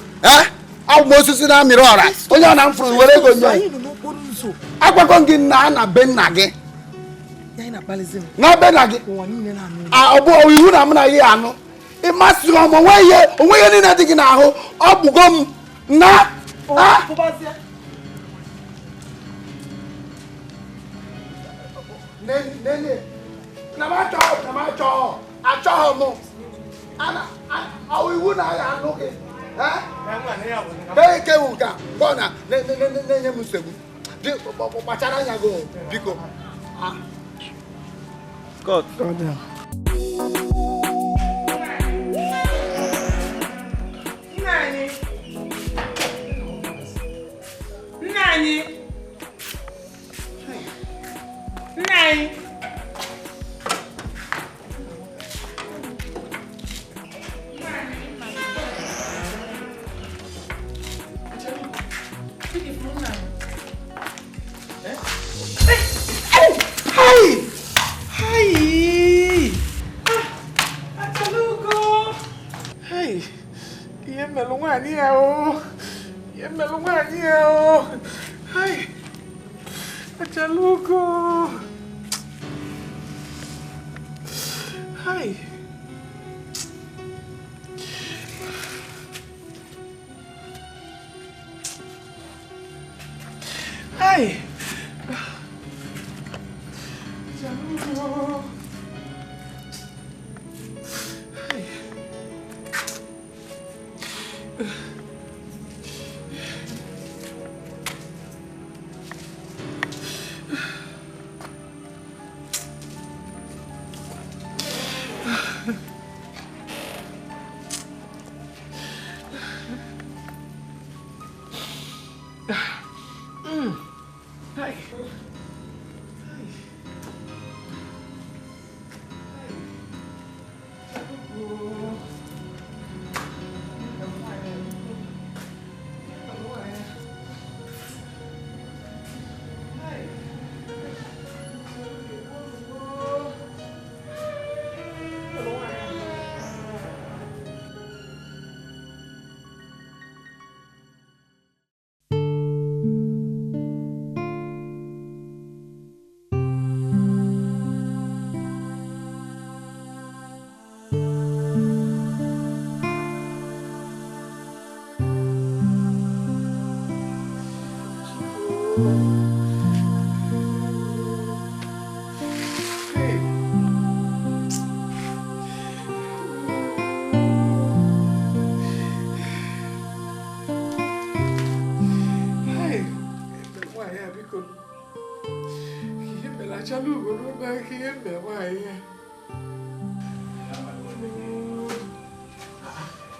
abụ m osisi na-amịrị ọra onye ọ na m fụrụ were ego nye. Agwago gị na na be nna gị na be nna gị ọ bụ iwu na m na ihe anụ ịmasịghị m onwe ihe niile dị gị n'ahụ ọ bụgo m na achọghị m iwu na ya anụ gị ee kewu nke a ọ na-enye m nsogbu. Kpachara anya gị biko. Scott. Nna anyị. Nna anyị. Nna anyị. Hi! Hi! Achalugo! Hey! Ihe mmelụ nwaanyị ya o! Ihe mmelụ nwaanyị ya o! Hey! Achalugo! Hey! Hey! Achalugo! Hey.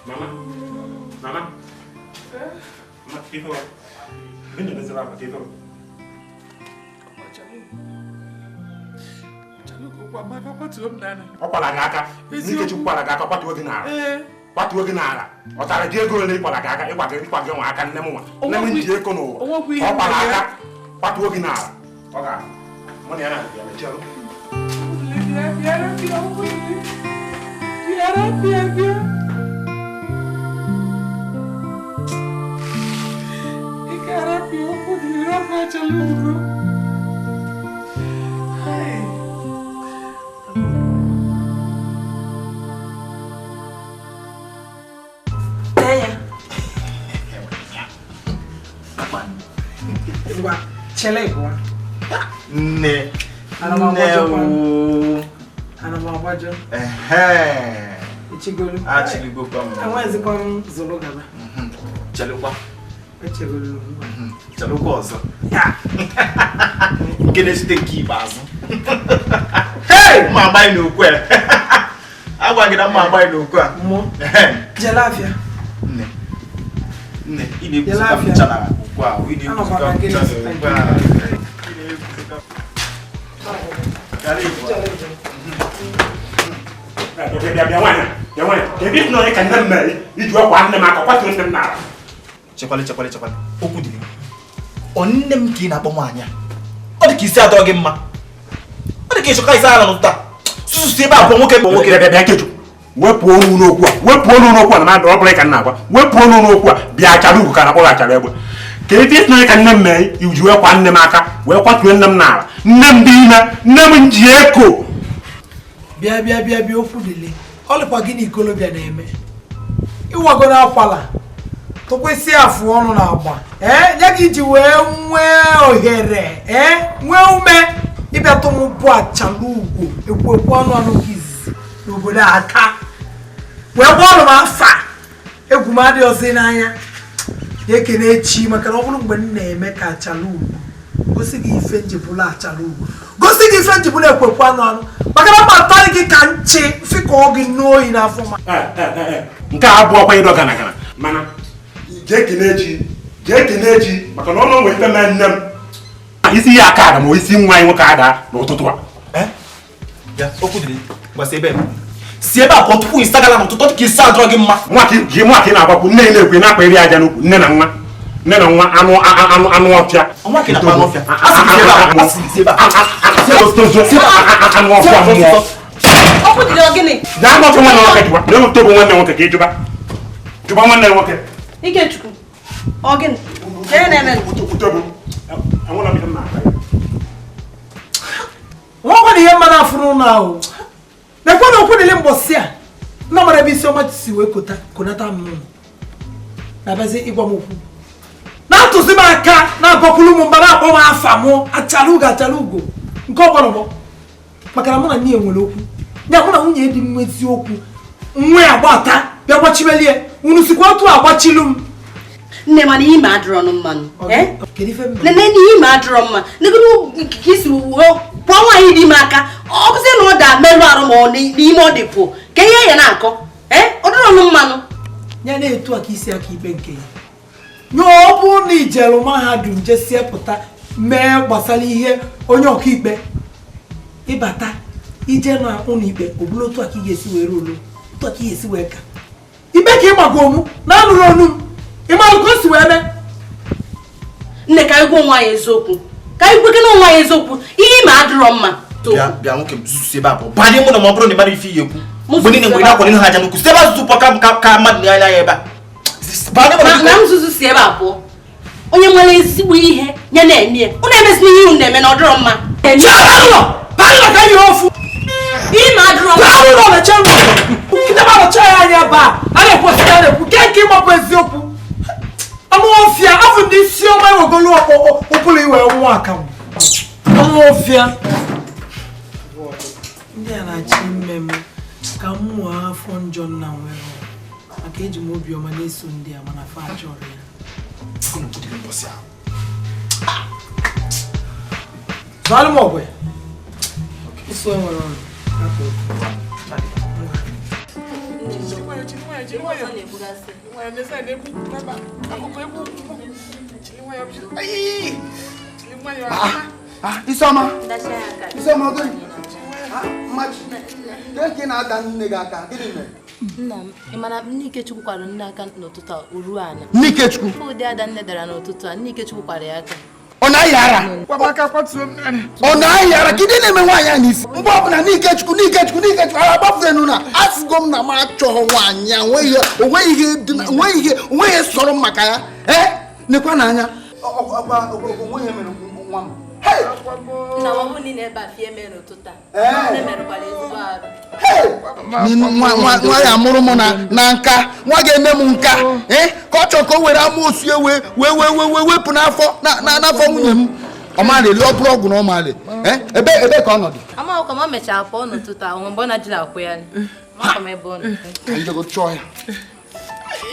Mama, mama, mama, give up. Ọ kwara gị aka Ikechukwu kwara gị aka kwatuo gị n'ala kwatuo gị n'ala ọ tara gị ego ole ịkwara gị aka ịkwa gị nwa aka nne m nwa nne m ji ego n'ụwa ọ kwara aka kwatuo gị n'ala ọ ga mụ na ya na-abịa mechaa. Akpa. Ngwa, chele ịbụa. Nne. Ana m Nne agbajọkwa. ooo. Ana m agbajọ. Ehe. Echigolu. Achịligokwa m. Enwezikwa m zụrụ gaba. Chelụkwa. Echegolu m. Chelụkwa ọzọ. Nke na-esite nke ikpeazụ. Hey! Mma agbaghị n'okwu a. Agwa gị na mma agbaghị n'okwu a. Mmụọ. Jele afịa. Nne. Nne, ị na-ekwuzikwa m ncha na okwu a. Ị na-ekwuzikwa m ncha na okwu a. Ị na-ekwuzikwa m. Gara ịbụ. Bịa bịa nwaanyị, bịa nwaanyị. Kedu ife na onye ka nne m mere iji wee nne m aka kwatuo nne m n'ala? Chekwale, chekwale, chekwale. Okwu dị. Ọ nne m ka ị na-akpọ nwaanyị a. Ọ dị ka isi adọrọ gị mma. Ọ dị ka ịchọka isi ala n'ụtụtụ a. Susu ebe a pụọ nwoke bụ nwoke. Bịa bịa Ikechukwu. Wepụ ọnụ n'okwu a. Wepụ ọnụ n'okwu a na mmadụ ọ bụla ka m na-agwa. Wepụ ọnụ n'okwu a. Bịa achara ugwu ka na-akpọ gị achara egbe. Ka etu isi na onye ka nne m mee iji wee kwa nne m aka wee kwatuo nne m n'ala. Nne m dị ime, nne m ji eko. Bịa bịa bịa bịa okwu dịle. Ọ lịkwa gị na ikolobịa na-eme. Ịwago n'akwala. Tụkwesị afụ ọnụ na agba. Ee, nye gị iji wee nwee ohere, ee, nwee ume ịbịa tụ m bụ achala ugwo ekwu ekwu anụ anụ nke izizi n'obodo a aka. Wee gbọọlụ m afa egwu m adịghị ọzọ n'anya. Ekene echi maka na ọ bụrụ mgbe m na-eme ka achala ugwo gosi gị ife njibụla achala ugwo gosi gị ife njibụla ekwekwe anụ anụ maka na mma gị ka nchi fịkọọ gị n'oyi n'afọ ma Nke a abụọ kwa ịdọ gana gana mana jee kene echi jee kene echi maka na ọnụ nwere ife mee nne m isi ya aka ada ma isi nwa anyị nwoke ada n'ụtụtụ a. Bịa, okwu dịrị. Ngwa si ebe a. Si ebe a pụọ tupu isi agala n'ụtụtụ ọ dị ka isi adọrọ gị mma. Nwa ka ji nwa ka ị na-agbakwu nne ị na-ekwe na-akpa eri aja n'ukwu nne na nwa nne na nwa anụ anụ anụ ọfịa. Nwa ka ị na-akpa anụ ọfịa. A sị gị si ebe a. A sị gị si ebe a. Anụ ọfịa mmụọ. Okwu dịrị ọ gịnị? Gaa anụ ọfịa nwanne nwoke jụba. Lee otu bụ nwanne nwoke ka ị jụba. Jụba nwanne nwoke. Ikechukwu, ọ gịnị? Ka ihe na-eme? Nwa na ihe mmanụ afụrụ ụlọ ahụ na-ekwe na okwu niile mbọsị a nna mara ebe isi ọma si wee kota konata m n'ụlọ na-abịazi ịgwa m okwu na-atụzi m aka na-agọkwuru m mba na-akpọ m afa mụ achala ugo achala ugo nke ọgbọrọgbọ maka na mụ na nne ya nwere okwu ya mụ na nwunye dị m eziokwu nwe agbata bịa gbachimelie unu sikwa otu agbachilu m. Nne mana ime adịrọ nụ mmanụ. Kedu ife m Nne na ime adịrọ mma. Negodu ka isi pụọ nwaanyị dị ime aka ọ bụzie na ọ da merụ arụ ma ọ n'ime ọ dị pụọ ka ihe ya na-akọ ọ dịrọ nụ mmanụ. Ya na-etu aka isi aka ikpe nke ya nye ọ bụrụ na ijeru mahadum jesie pụta mee gbasara ihe onye ọkaikpe ịbata ije na ụlọ ikpe ọ bụrụ otu aka ị ga-esi wee ruo otu aka ị ga-esi wee ka ikpe ka ịgbago mụ na anụrụ onu m ịmalụ ka o si wee mee. Nne ka anyị gwa onwe anyị eziokwu ka anyị gwekena onwe anyị eziokwu ihe ime adịrọ mma. Bịa bịa nwoke m zuzu ebe a pụọ. Banye mụ na ma ọ bụrụ na ị mara ife iyi ekwu. Mgbe niile mgbe ị na-akwado ha aja n'ukwu si ebe a zuzu pụọ ka mmadụ na-anya ya ebe a. Banye mụ na m zuzu si ebe a pụọ onye nwere ezigbo ihe ya na-eme ya unu emezina ihe unu na-eme na ọ dịrọ mma. Ime adịrọ mma. Nkịta ya anya ebe a a na-ekwesị ya na-ekwu nke nke ịgbapụ eziokwu anụ ọfịa afọ ndị isi ọma ewegolu ụbụrụ iwe nwa akamụ anụ ọfịa ndị a na-achọ ime m ka m mụọ afọ njọ nna nwere maka eji m obiọma na-eso ndị a mana fa achọrọ ya. Zụalụ m ọgwụ ụsọ nwere ọrụ. Isioma, Isioma gịnị? Mmachi, nke na-ada nne gị aka, gịnị mere? Nna m, ị ma na nne Ikechukwu kwara nne aka n'ụtụtụ a o ruo ala. Nne Ikechukwu? Ụdị ada nne dara n'ụtụtụ a, nne Ikechukwu kwara ya aka. Ọ na-ayị ara? Ọ na-ayị ara? Kedu na-eme nwaanyị a n'isi? Mgbe ọbụla nne Ikechukwu, nne Ikechukwu, nne Ikechukwu, ara agbafere na asịgo m na m achọghọ nwaanyị a, onweghị ihe sọrọ m maka ya. Ee, nekwa n'anya. Onweghị mere nwa m. Nna m niile ebe a fie mee n'ụtụtụ a. Nne merụkwara ezigbo arụ. Nwa ya mụrụ m na nka, nwa ga-eme m nka, ka ọ chọrọ ka o were amoosu wee wee wee wee wepụ n'afọ n'afọ nwunye m. Ọ malị ọ bụrụ ọgwụ na ọ malị. Ebe ebe ka ọ nọdụ? Amaghịkwa m, o mechara pụọ n'ụtụtụ ahụ mgbe ọ na-ajụla akwụ ya. Amaghịkwa m ebe ọ nọ. Ka m jego chọọ ya.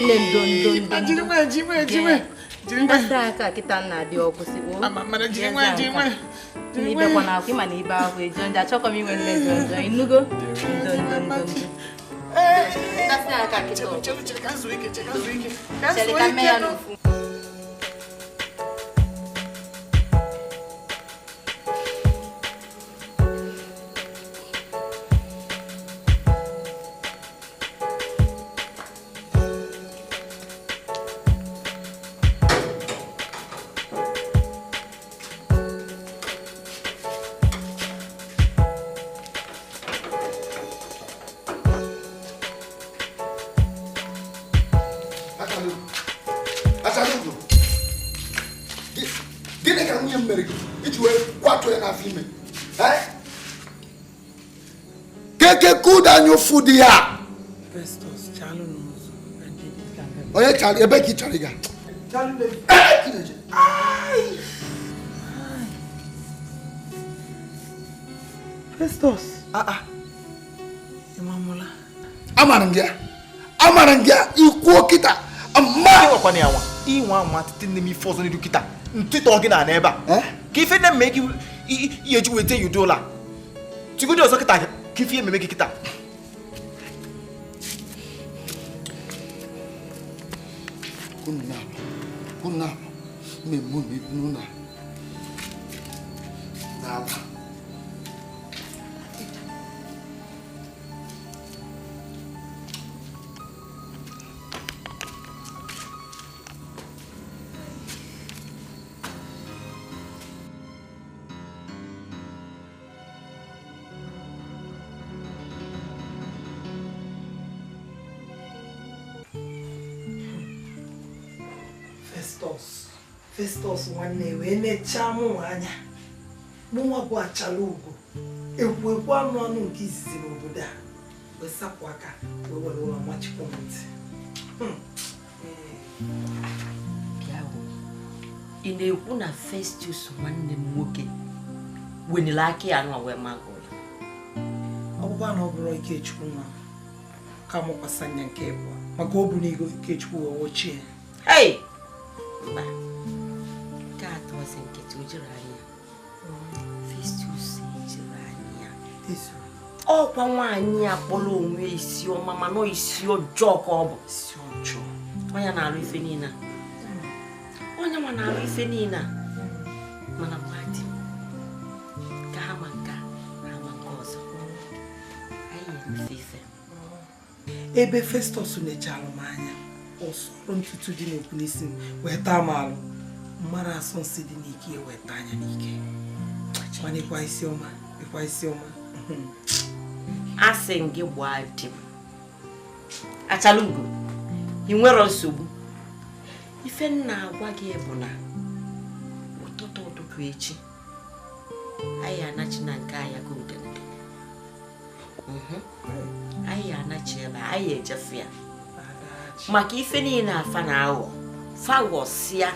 Nne ndo ndo ndo. Ndasị aka kịta nna dị ọkụ si o. Ibekwa na akwa ịma na ibe ahụ ejo njọ, achọkwa m inwe mmejọ njọ, ịnụgo? Ndo ndo ndo ndo. Ndasị aka kịta ọkụ. Chere ka mee ya n'ofu. Gịnị ka nwunye m mere gị iji wee kwatuo ya n'afọ ime? Keke kuda anya ụfụ dị ya. Onye chara ebe ka ị chọrọ ịga? Festus. Amara m gị ya. Amara m gị ya ikwuo kịta. Inwe anwa tete nne m ife ọzọ n'iru kịta ntụtọ gị na ebe a ka ife nne mme gị ihe eji weta ya udo ụlọ a tigodi ọzọ kịta ka ife ememe gị kịta. Festus nwanne wee nechaa mụ anya, mụnwa bụ achala ugo ekwu ekwu anụ anụ nke izizi n'obodo a, wee sapụ aka wee were ụlọ machikwa m ntị. Bịa hụ, ị na-ekwu na Festus nwanne m nwoke wenere aka ya nwa wee magụ ụlọ? Ọ bụkwa na ọ bụrụ Ikechukwu nwa ka mụkwasị anya nke ịbụọ maka o bu n'igo Ikechukwu wee wochie. Hey! Mba, nke atọzi nkịtị o jiri anya. Festus ejiri anya. Ọkwa nwaanyị a kpọrọ onwe isi ọma mana isi ọjọọ ka ọ bụ. Isi ọjọọ. Onye na-arụ ife niile a. Onye nwa na-arụ ife niile a. Mana gwa di m, ka ha ma nke a, ha ma nke ọzọ. Anyị na-emefe ife. Ebe Festus nechara m anya, ọsọrọ ntutu dị n'okwu n'isi m wee taa m alụ. Mara asọ nsị dị n'ike ya wee taa anya n'ike. Mana ịkwa isi ọma, ịkwa isi ọma. A sị m gị gbaa di m. Achala ugo, ị nwere nsogbu. Ife m na-agwa gị bụ na ụtụtụ ụtụtụ echi anyị anachi na nke ahịa ka udene. Anyị anachi ebe a, anyị ejefe ya. Maka ife niile afa na-aghọ, fa ghọsịa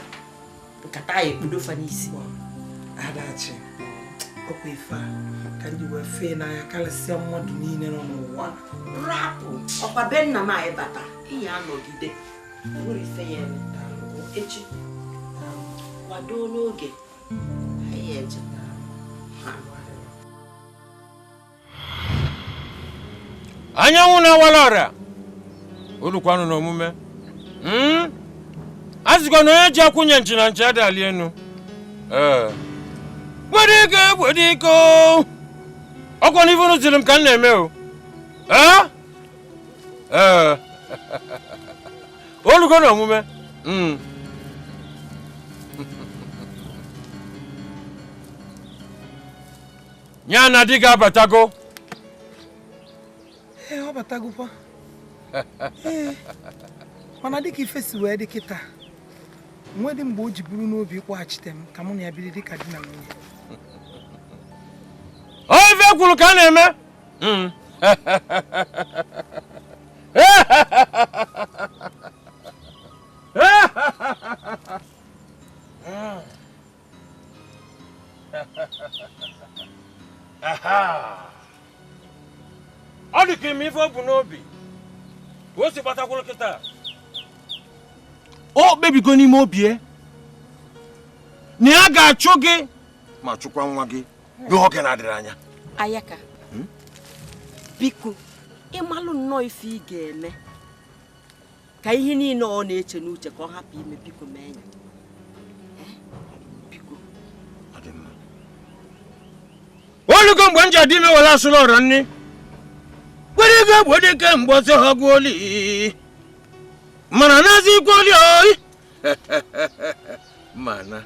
nkata anyị ekpudo fa n'isi. Adachi, ọkwa ife a ka ndị wee fee n'anya karịsịa mmadụ niile nọ n'ụwa. Rapụ, ọkwa be nna m anyị bata, ihe anọgide nwere ife ya eme. Echi, kwado n'oge, anyị eje. Anyanwụ na-awala ọrịa olukwanụ n'omume. A sịkwa na onye ji akwụnye nchi na nchi adali enu. Ee, gbedike gbedike ọkwa n'ife unu ziri m ka m na-eme o. Ee ee, olugo n'omume. Ya na di gị abatago. Ee, ọ batagokwa. Ee, mana dịka ife si wee dị kịta, Nwedị mgbe o ji buru n'obi ịkpọghachite m ka mụ na ya biri dịka di na nwunye. Ọ ife kwuru ka a na-eme. Ọ dị ka ime ife ọ bụ n'obi ka o si gbatakwuru kịta. O kpebigo n'ime obi ya na ya ga-achụ gị ma chụkwa nwa gị n'oge na-adịrị anya. Ayaka, biko ịmalụ nnọọ ife ị ga-eme ka ihe niile ọ na-eche n'uche ka ọ hapụ ime, biko mee ya. Biko. Olugo mgbe m ji adị ime were asụrụ ọra nni kwere ego egbo dike mgbe ọsọ ha gwuoli mana nazi ikwoli oyi mana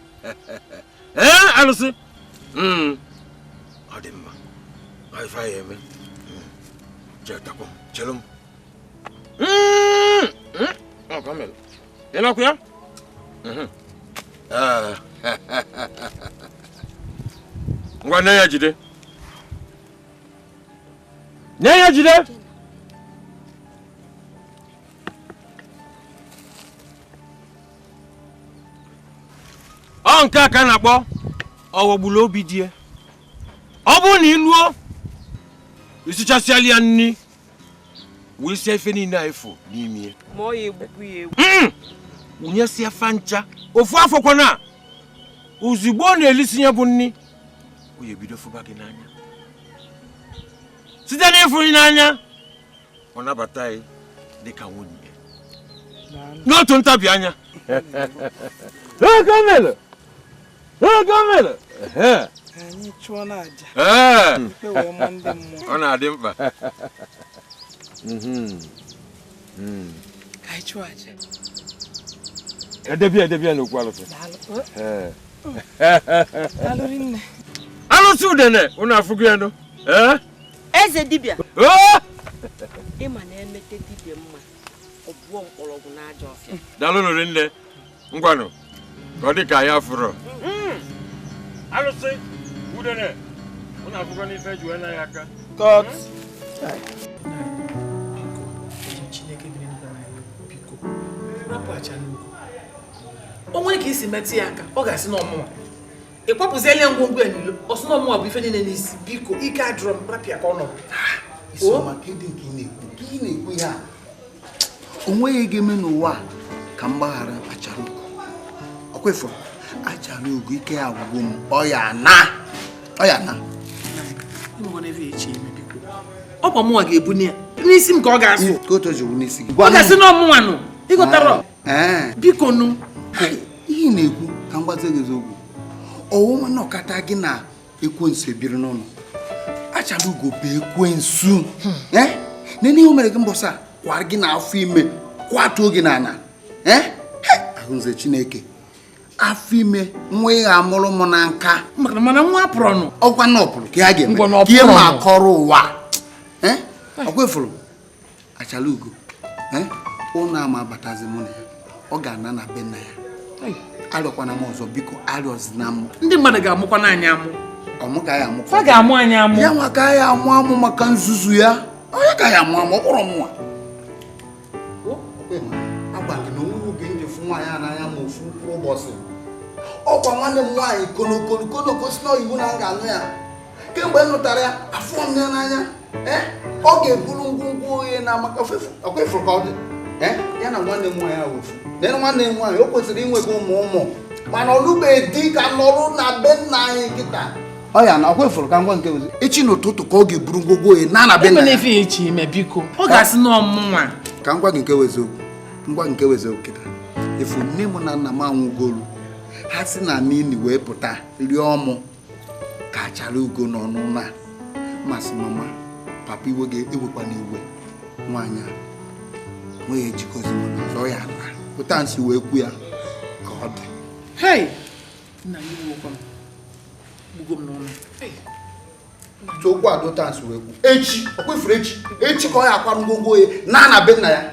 ee alụsị. Ọ dị mma. Ife anyị eme chetakwa m chere m. Ị nakwa ya? Ngwa nne ya jide. Nne ya jide. Ọ nke a ka a na-akpọ ọghọgbulu obi di ya. Ọ bụrụ na ị lụọ isichasịala ya nni wee sie ife niile a efu n'ime ya. Ma ọ ya egbukwu ya egbu. Wụnyesịa fa ncha ofu afọ kwana ozugbo ọ na-elisi ya bụ nni o ya ebido fụba gị n'anya. Site n'ịfụ gị n'anya ọ nabata ya dịka nwunye n'otu ntabi anya. Anyị chụọ na aja. Ikpe wee mụọ ndị mmụọ. Ọ na-adị mkpa. Ka anyị chụọ aja. Edebia n'okwu alụsị. Daalụ rinne. Alụsị udene unu afụgo ya nụ. Eze dibịa. Ịma na-emete dibịa mma ọ bụọ mkpọrọgwụ n'ajọ ọfịa. Daalụ rinne. Ngwanụ ka ọ dị ka anyị afụrọ. Alụsị udene unu afụgo n'ife ji wee na ya aka. Cut. Chineke bi n'eluigwe n'anya, biko rapụ Achalugo. O nwere ka isi metụ ya aka ọ ga-asị na ọmụnwa ị kwapụziela ya ngwongwo ya n'ilo ọ sị na ọmụnwa bụ ife niile n'isi. Biko ike adịrọ m, rapụ ya ka ọ nọrọ. Ị na-ekwu ihe a o nweghị ga-eme n'ụwa ka m gbaghara Achalugo. Ọ kwefuru Achalugo ike ya agwụgwụ m ọ ya na ọ kwa mụnwa ga-ebunye ya n'isi m ka ọ ga-asụ ka o tozuwu n'isi gị. Ọ ga-asị na ọmụnwa nụ ịghọtara. Biko nụ ihe ị na-ekwu ka m gwazie gị eziokwu. Ọwụwa na ọkata gị na ekwensu ebiri n'ụlọ. Achalugo bụ ekwensu. Nene ihe o mere gị mbọsị a kwara gị na afọ ime kwatuo gị n'ala. Ahụnze Chineke afọ ime nwa ị ga-amụrụ m na nka. Mana nwa apụrụ nụ. Ọkwa na ọpụrụ ka ya ga-eme ka ihe ma akọrọ ụwa. Ọ kwefuru Achalugo ụnụ ama abatazi mụ na ya ọ ga-ana na be nna ya. Arịọkwana m ọzọ biko arịọzina m. Ndị mmadụ ga-amụkwa naanị amụ. Ọmụ ka ya amụ. Fa ga-amụ anyị amụ. Ya nwa ka ya amụ amụ maka nzuzu ya. Onye ka ya amụ amụ ọ kpọrọ m nwa. Agwa gị na onweghị oge m ji fụ nwaanyị a n'anya ma ofu mkpụrụ ụbọchị. Ọkwa nwanne m nwaanyị konoko si n'oyibo na m ga-anụ ya. Kemgbe m nụtara ya afọ m ya n'anya. Ọ ga-eburu ngwongwo onye na maka ọkwa ifuru ka ọ dị. Ya na nwanne m nwaanyị ahụ ofu. Nene nwanne m nwaanyị o kwesịrị inwego ụmụ ụmụ mana ọlụbeghị di ka nọrụ na be nna anyị kịta. Ọ ya na ọkwa ifuru ka ngwa nke ozi echi n'ụtụtụ ka ọ ga-eburu ngwongwo onye na na be nna ya. Efe echi ime biko ọ ga-asị na ọmụnwa. Ka ngwa gị nke weziokwu ngwa nke weziokwu kịta efu nne m na nna m anwụgolu ha si na n'ili wee pụta rịọ mụ ka Achalugo nọ n'ụlọ a masị mama papa iwe ga-ewekwana iwe nwaanyị a nwee ejikọzi m n'ọzọ ya na pụta nsi wee kwu ya ka ọ dị. Okwu adọta nsi wee kwu echi ọ kwefuru echi echi ka ọ ya akwarụ ngwongwo ya na na be nna ya.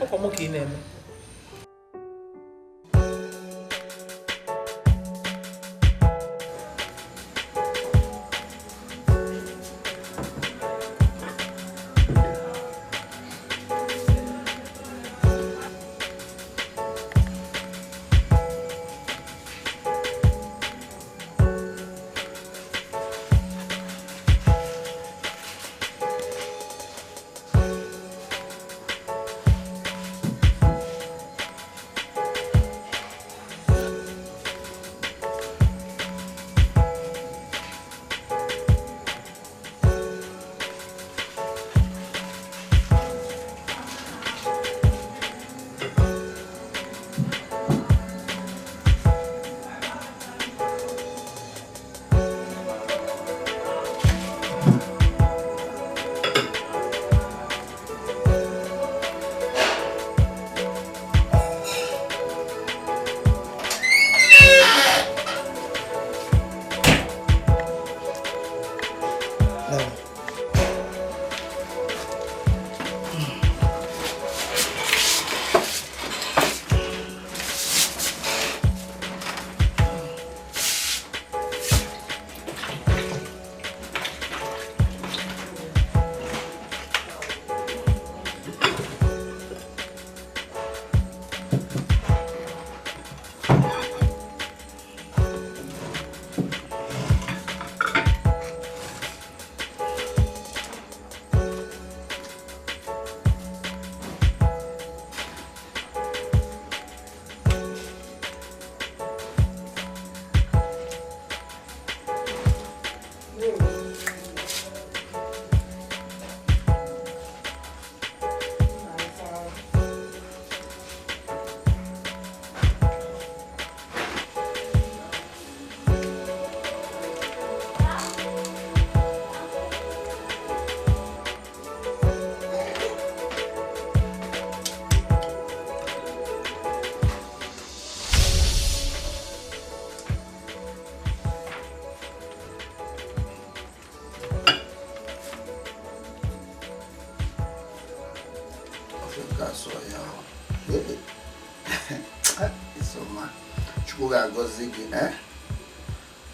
ga-agọzi gị.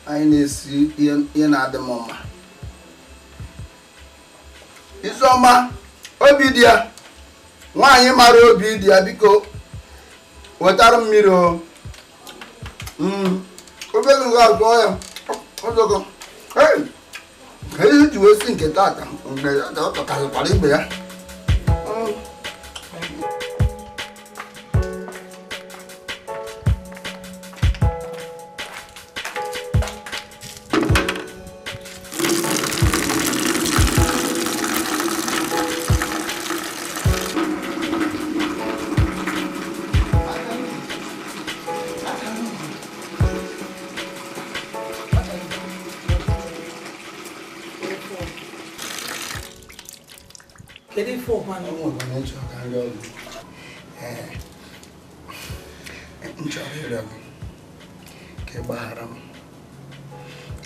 Anyị na-esi ihe na-adị m mma. Izuọma, obi dị ya. Nwaanyị mara obi dị ya, biko wetara mmiri o. Obere ga-azụọ ya. Ọzọkọ. Ka ihe ji wee si nke tata mgbe ọ tọkarịkwara ibe ya. M chọrọ ịrịọ gị ka ị gbaghara m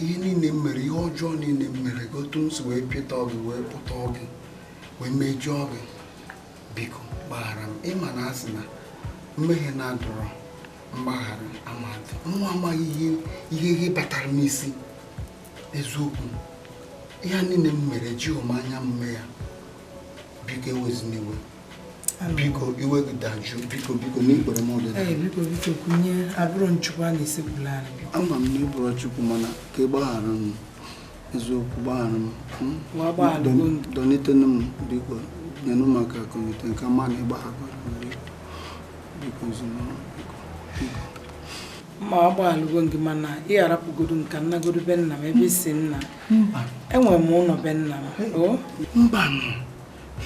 ihe niile m mere, ihe ọjọọ niile m mere gị, otu m si wee pịtọ gị, wee pụta gị, wee mejọọ gị. Biko gbaghara m. Ịma na asị na mmehie na-adọrọ mgbaghara amadị. Mụ amaghị ihe batara m n'isi. Eziokwu, ihe niile m mere jighị m anya m mee ya. Biko ewezina iwe. Biko iwe gị dajụọ. Biko biko n'ikpere m ọdịda. Biko biko kunye abụrụ nchukwu a na-esekwula anyị. Ama m na ịbụrụ Chukwu, mana ka ị gbaghara m. Eziokwu, gbaghara m. Donitenu m biko, nyenụ m aka kọmite nke ma na ịgbaghara m. Biko biko. Ma agbaghalụgo gị, mana ị gharapụgodo nka nnagodo be nna m ebe isi nna. Enwere m ụlọ be nna m. Mba nụ.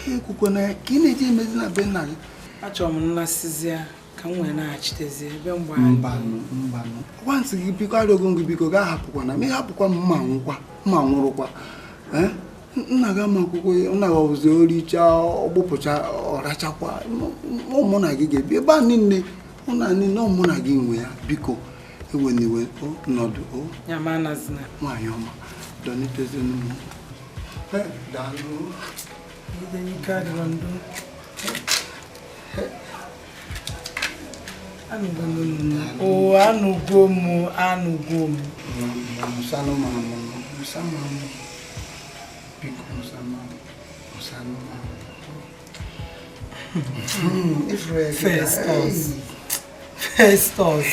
Ekwukwana ka ị na-eji emezi na be nna gị. Achọrọ m nnasịzịa ka m wee naghachitezie ebe mgbe. Mbanụ mbanụ. Gwa nsị gị biko, arịọgo m gị biko gaa hapụkwa na m ịhapụkwa m mma nwụkwa mma nwụrụkwa. Nna gị ama akwụkwọ, nna gị ọbụzi oricha ọgbụpụcha ọrachakwa. Mụ na gị ga-ebi ebe a niile, mụ na niile mụ na gị nwe ya. Biko eweniwe nọdụ o. Nwaanyị ọma, donitezenu m. Daalụ. O anụgo m, anụgo m. Festus. Festus.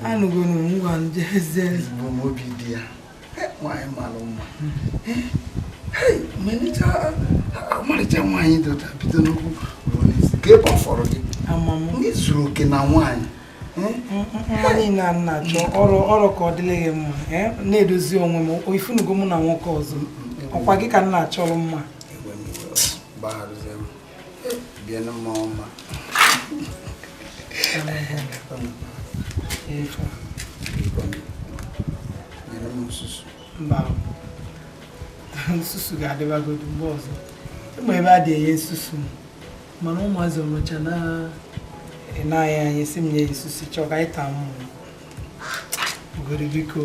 Anụgo m ngwa njeze. Ezigbo m obi dị ya. Nwaanyị mara mma. Ọmarịcha nwaanyị dị ụta bido n'okwu ruo n'isi. Ka ebe ọ fọrọ gị. Ndị zuru oke na nwaanyị. Mma niile a na-achọ ọrụ ka ọ dịrị gị mma. Na-edozi onwe m, ifunugo mụ na nwoke ọzọ. Ọkwa gị ka m na-achọrọ mma. Mba. Nsusu ga-adịbagodu mgbe ọzọ. Ịma ebe a dị enye nsusu m. Mana ụmụazị ọnọcha na-anya anyị si m nye nsusu chọọ ka anyị taa mmụọ. Ugoro biko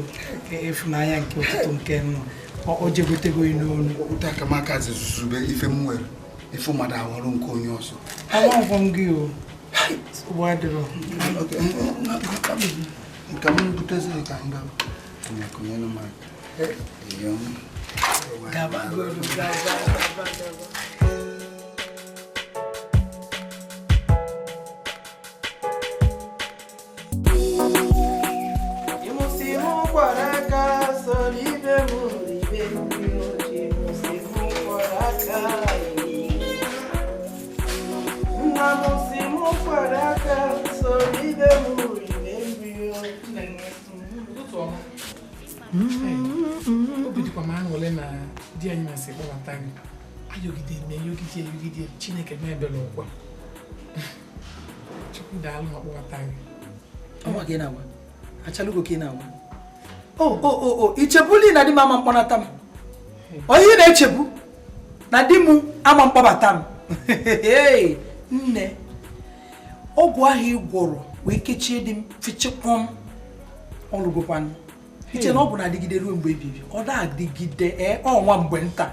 ịfụnanya nke ụtụtụ nke nnọ. O jegotego n'olu. Ụta aka m aka zuzube ife m nwere. Ife mmadụ ahọrọ nke onye ọzọ. Amaghịkwa m gị o. Nsogbu adịrọ. Nke m buteziri ka m gaba. Gaba, gaba, gaba, gaba. Obi dịkwa m aṅụrị na di anyị na-asị kpọbata gị. Ayọgide m ayọgide ayọgide Chineke m ebere ụkwa. Chukwu daalụ ma kpọbata gị. Ọnwa gị na-agwa. Achalugo ka ị na-agwa. O ichebuli na di m ama mkpọnata m. Onye na-echebu na di m ama mkpọbata m. Nne, ọgwụ ahụ ị gwọrọ wee kechie di m fichikpọm ọlụgokwanụ. Iche na ọ bụ na-adịgide ruo mgbe ebibi, ọ na-adịgide ọnwa mgbe nta.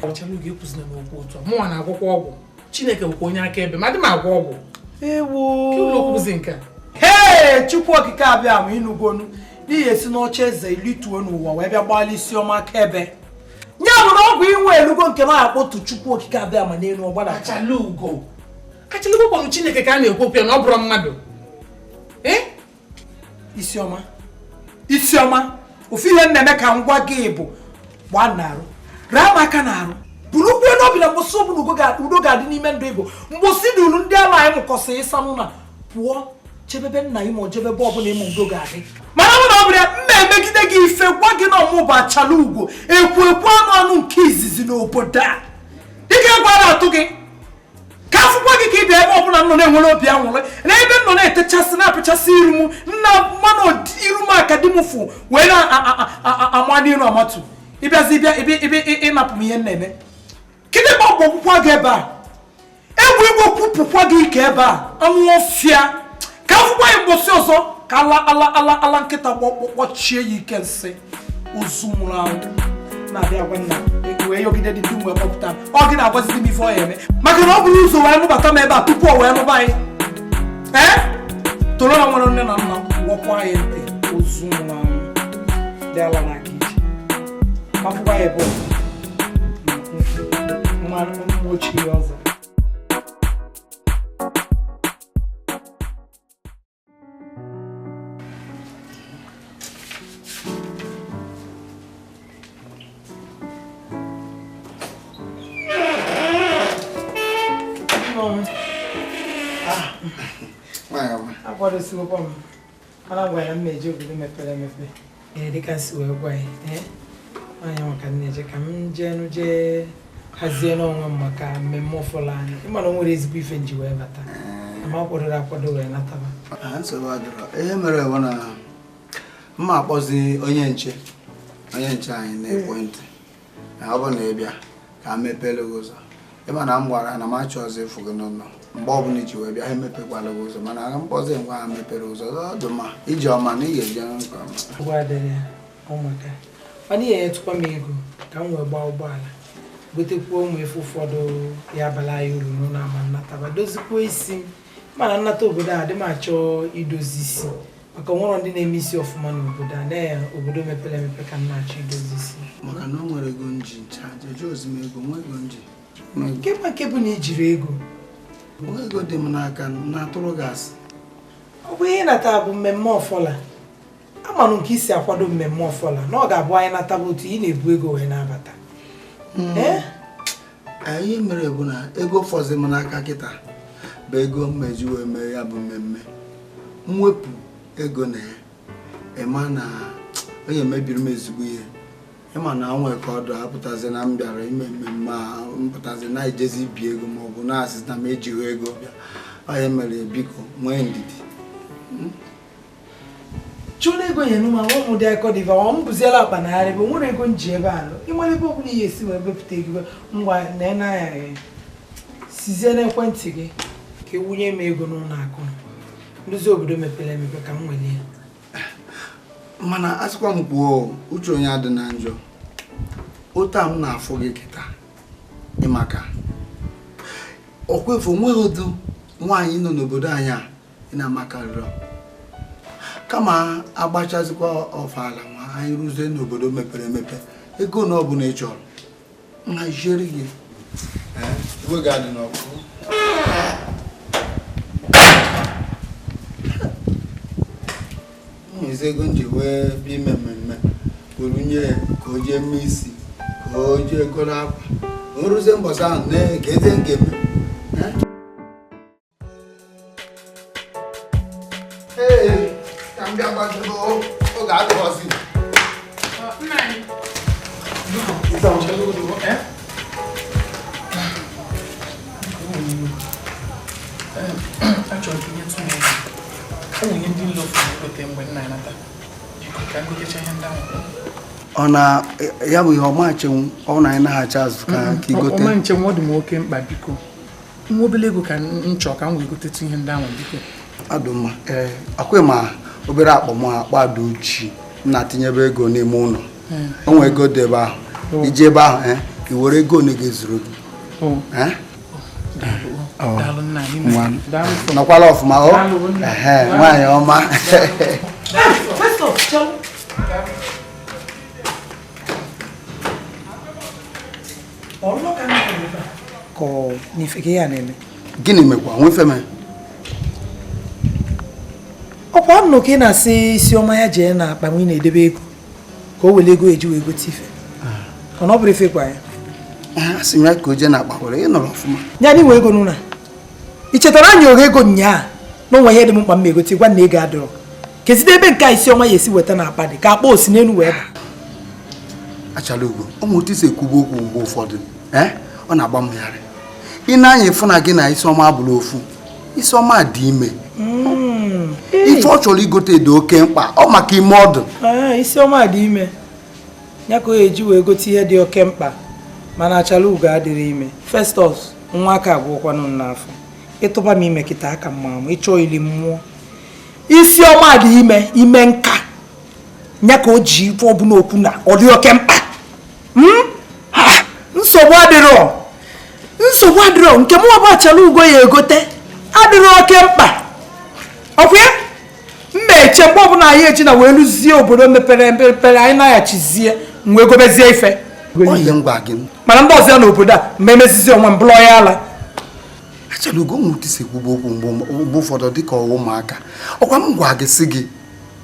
Achalugo ekwuzina n'okwu otu a. Mụnwa na-agwọkwa ọgwụ. Chineke bụkwa onye akaebe ma adị m agwọ ọgwụ. Ewo. Ka ụlọ okwu bụzi nke a? Hee, Chukwu okike abịa ma ịnụgonu n'ihi esi n'oche eze ilituo n'ụwa wee bịa gbalị isi ọma akaebe. Ya bụ na ọgwụ inwe elugo nke na-akpọtu Chukwu okike abịa ma n'elu ọgbada. Achalugo. Achalugo kpọrọ Chineke ka a na-ekwu okwu ya na ọ bụrụ mmadụ. Isiọma. Isiọma, ofu ihe na-eme ka ngwa gị bụ gbaa n'arụ. Raa m aka n'arụ. Bụrụkwa n'obi na mgbụsị ọbụla udo ga-adị n'ime ndụ ịbụ. Mgbụsị duru ndị ala anyị mụkọsị ịsa na pụọ chebebe nna gị ma ọ jebebe ọbụla ịmụ udo ga-adị. Mana mụ na ọ bụrụ ya mma emegide gị ife gwa gị na ọmụ bụ Achalugo ekwu ekwu anụ anụ nke izizi n'obodo a. Dịka egwu a na-atụ gị ka afụkwa gị ka ị bịa ebe ọbụla m nọ na-enwere obi anwụrị na ebe m nọ na-etechasị na-apịchasị iru m nna mmanụ iru m aka di m fụ wee na-ama n'iru amatu ịbịazi ịbịa ịnapụ m ihe m na-eme. Kịdịkpa gbọgwụkwa gị ebe a egwu igwe kwupụkwa gị ike ebe a anụ ọfịa ka afụkwa ya mgbọsị ọzọ ka ala ala ala ala nkịta kpọchie ya ike nsị ozu nwụrụ anwụ na-abịa agwa nna wee yọgide dị ndị mgbe kpọpụta m ọ gị na-agwazidi m ife ọ ya eme maka na ọ bụrụ ụzọ wee nụbata m ebe a tupu ọ wee nụba anyị. Ee toro na nwere nne na nna gwọkwa ya ntị ozu nwụrụ anwụ dị ala n'aka ije ka afụkwa ya ebe ọzọ mmanụ ochie ọzọ. Akwadosikwa m mana gwa ya m na-eje obodo mepere emepe. Ee, dịka si wee gwa ya nwaanyị maka m na-eje ka m jee jee hazie n'onwe m maka mmemme ụfọdụ anyị. Ịma na o nwere ezigbo ife nji wee bata ma akwadoro akwado wee nataba. Nsogbu adịrọ. Ihe mere bụ na mma akpọzi onye nche anyị n'ekwentị na ọ bụ na ị bịa ka m mepere gị ụzọ. Ịma na m gwara na m achọghịzị ịfụ gị n'ụlọ mgbe ọbụla iji wee bịa ha emepekwala gị ụzọ mana aga mkpọzi ngwa ha mepere ụzọ ọ dị mma iji ọma na ị ga-eje nke ọma. Ụgwọ adịrị ya ụmụaka mana ihe enyetụkwa m ego ka m wee gbaa ụgbọala gotekwuo ụmụ efe ụfọdụ ya abala anyị uru n'ụlọ ama nnataba dozikwuo isi m mana nnata obodo a adị m achọ idozi isi maka onwere ndị na-eme isi ọfụma n'obodo a na obodo mepere emepe ka m na-achọ idozi isi. Maka na o nwere ego nji ncha jeje ozi m ego nwa ego nji. Nke bụ na ijiri ego nwa ego dị m n'aka na-atụrụ gị asị. Ọ bụ ihe nata bụ mmemme ọfọla amanụ nke isi akwado mmemme ọfọla na ọ ga-abụ anyị nataba otu ị na-ebu ego wee na-abata. Ihe mere bụ na ego fọzi m n'aka kịta bụ ego mmeji wee mee ya bụ mmemme mwepụ ego na ya ịma na onye mebiri m ezigbo ihe ịma na onwe ka ọdụ apụtazi na m bịara ime mmemme a mpụtazi na ijezi ibi ego ma ọ bụ na-asị na m ejighị ego bịa. Onye mere biko nwee ndidi. Chụrụ ego nyenu ma ụmụ dị akọ dịva ọ m bụziela akpa na arịba nwere ego m ji ebe a nọ ịmara ebe ọbụla ihe esi wee wepụta ego ngwa na anya gị sizie n'ekwentị gị ka ewunye m ego n'ụlọ akụ ndozi obodo mepere emepe ka m welie. Mana asịkwa m kwuo uche onye adị na njọ otu a m na-afụ gị kịta ịmaka ọkwefu onweghị ụdị nwaanyị nọ n'obodo anyị a ị na-amakarịrọ kama agbachazikwa ọfala ma anyị rụzie n'obodo mepere emepe ego na ọbụla ị chọrọ nhaziere gị iwe ga-adị n'ọkụ. Ezi ego nji wee bịa ime mmemme were nye ya ka o jee mee isi ka o jee goro akwa o ruzie mbọsị ahụ na ka eze m ga-eme. Ee, ka m bịa gbadebe oge adịghọzi. Achọrọ ka inyetụ m ego. O nwere ndị nlofu na-egote mgbe m na-anata. Biko ka m gotecha ihe ndị ahụ. Ọ na ya bụ ihe ọma chenwu ọ na anyị naghachi azụ ka igote. Ọma nchenwu ọ dị m oke mkpa biko. Nwa obele ego ka m chọọ ka m wee gotetụ ihe ndị ahụ biko. Adụ mma. Ee, akwa ma obere akpa m akpa dị uchi m na-atinyebe ego n'ime ụlọ. O nwee ego dị ebe ahụ. Iji ebe ahụ i were ego one ga-ezuru gị. Daalụ nna m. Nọkwala ọfụma o. Nwaanyị ọma. Gịnị mekwa nwefe me? Ọkwa m nọ ka ị na-asị Isiọma ya jee na akpa m na-edebe ego ka o were ego eji wee gote ife. Ọ na ọ bụrụ ife kwa ya? Asị m ya ka o jee na akpa were ị nọrọ ọfụma. Ya na inwe ego n'ụlọ. I chetara anyị oghe ego nyaa na onwe ihe dị m mkpa m egote gwa na ego adịrọ. Kezide ebe nke a Isiọma ya esi weta na akpa dị ka akpa osi n'elu wee ba. Achala ugo, ụmụ otu isi ekwubu okwu mgbe ụfọdụ ọ na-agba m yarị. Ị na-anya ịfụ na gị na Isiọma abụrụ ofu. Isiọma dị ime. Ife ọ chọrọ igote dị oke mkpa ọ maka ime ọdụ. Isiọma dị ime ya ka o eji wee gote ihe dị oke mkpa mana achala ugo adịrị ime. Festus nwa aka agwụkwanụ m n'afọ ịtụba m ime kịta aka mma m ịchọ ili mmụọ. Isiọma dị ime ime nka ya ka o ji ife ọbụla okwu na ọ dị oke mkpa. Nsogbu adịrọ nsogbu adịrọ nke mụ ọbụ achala ugo ya egote adịrọ oke mkpa. Ọkwa ya mma eche mgbe ọbụla anyị eji na wee lụzie obodo mepere mepere anyị na-aghachizie wee gobezie ife. Mana ndị ọzọ ya n'obodo a ma emezizi onwe m bụrụ ya ala. Achala ugo ụmụ otu isi ekwubu okwu mgbe ụfọdụ dịka ọwa ụmụaka. Ọkwa m gwa gị sị gị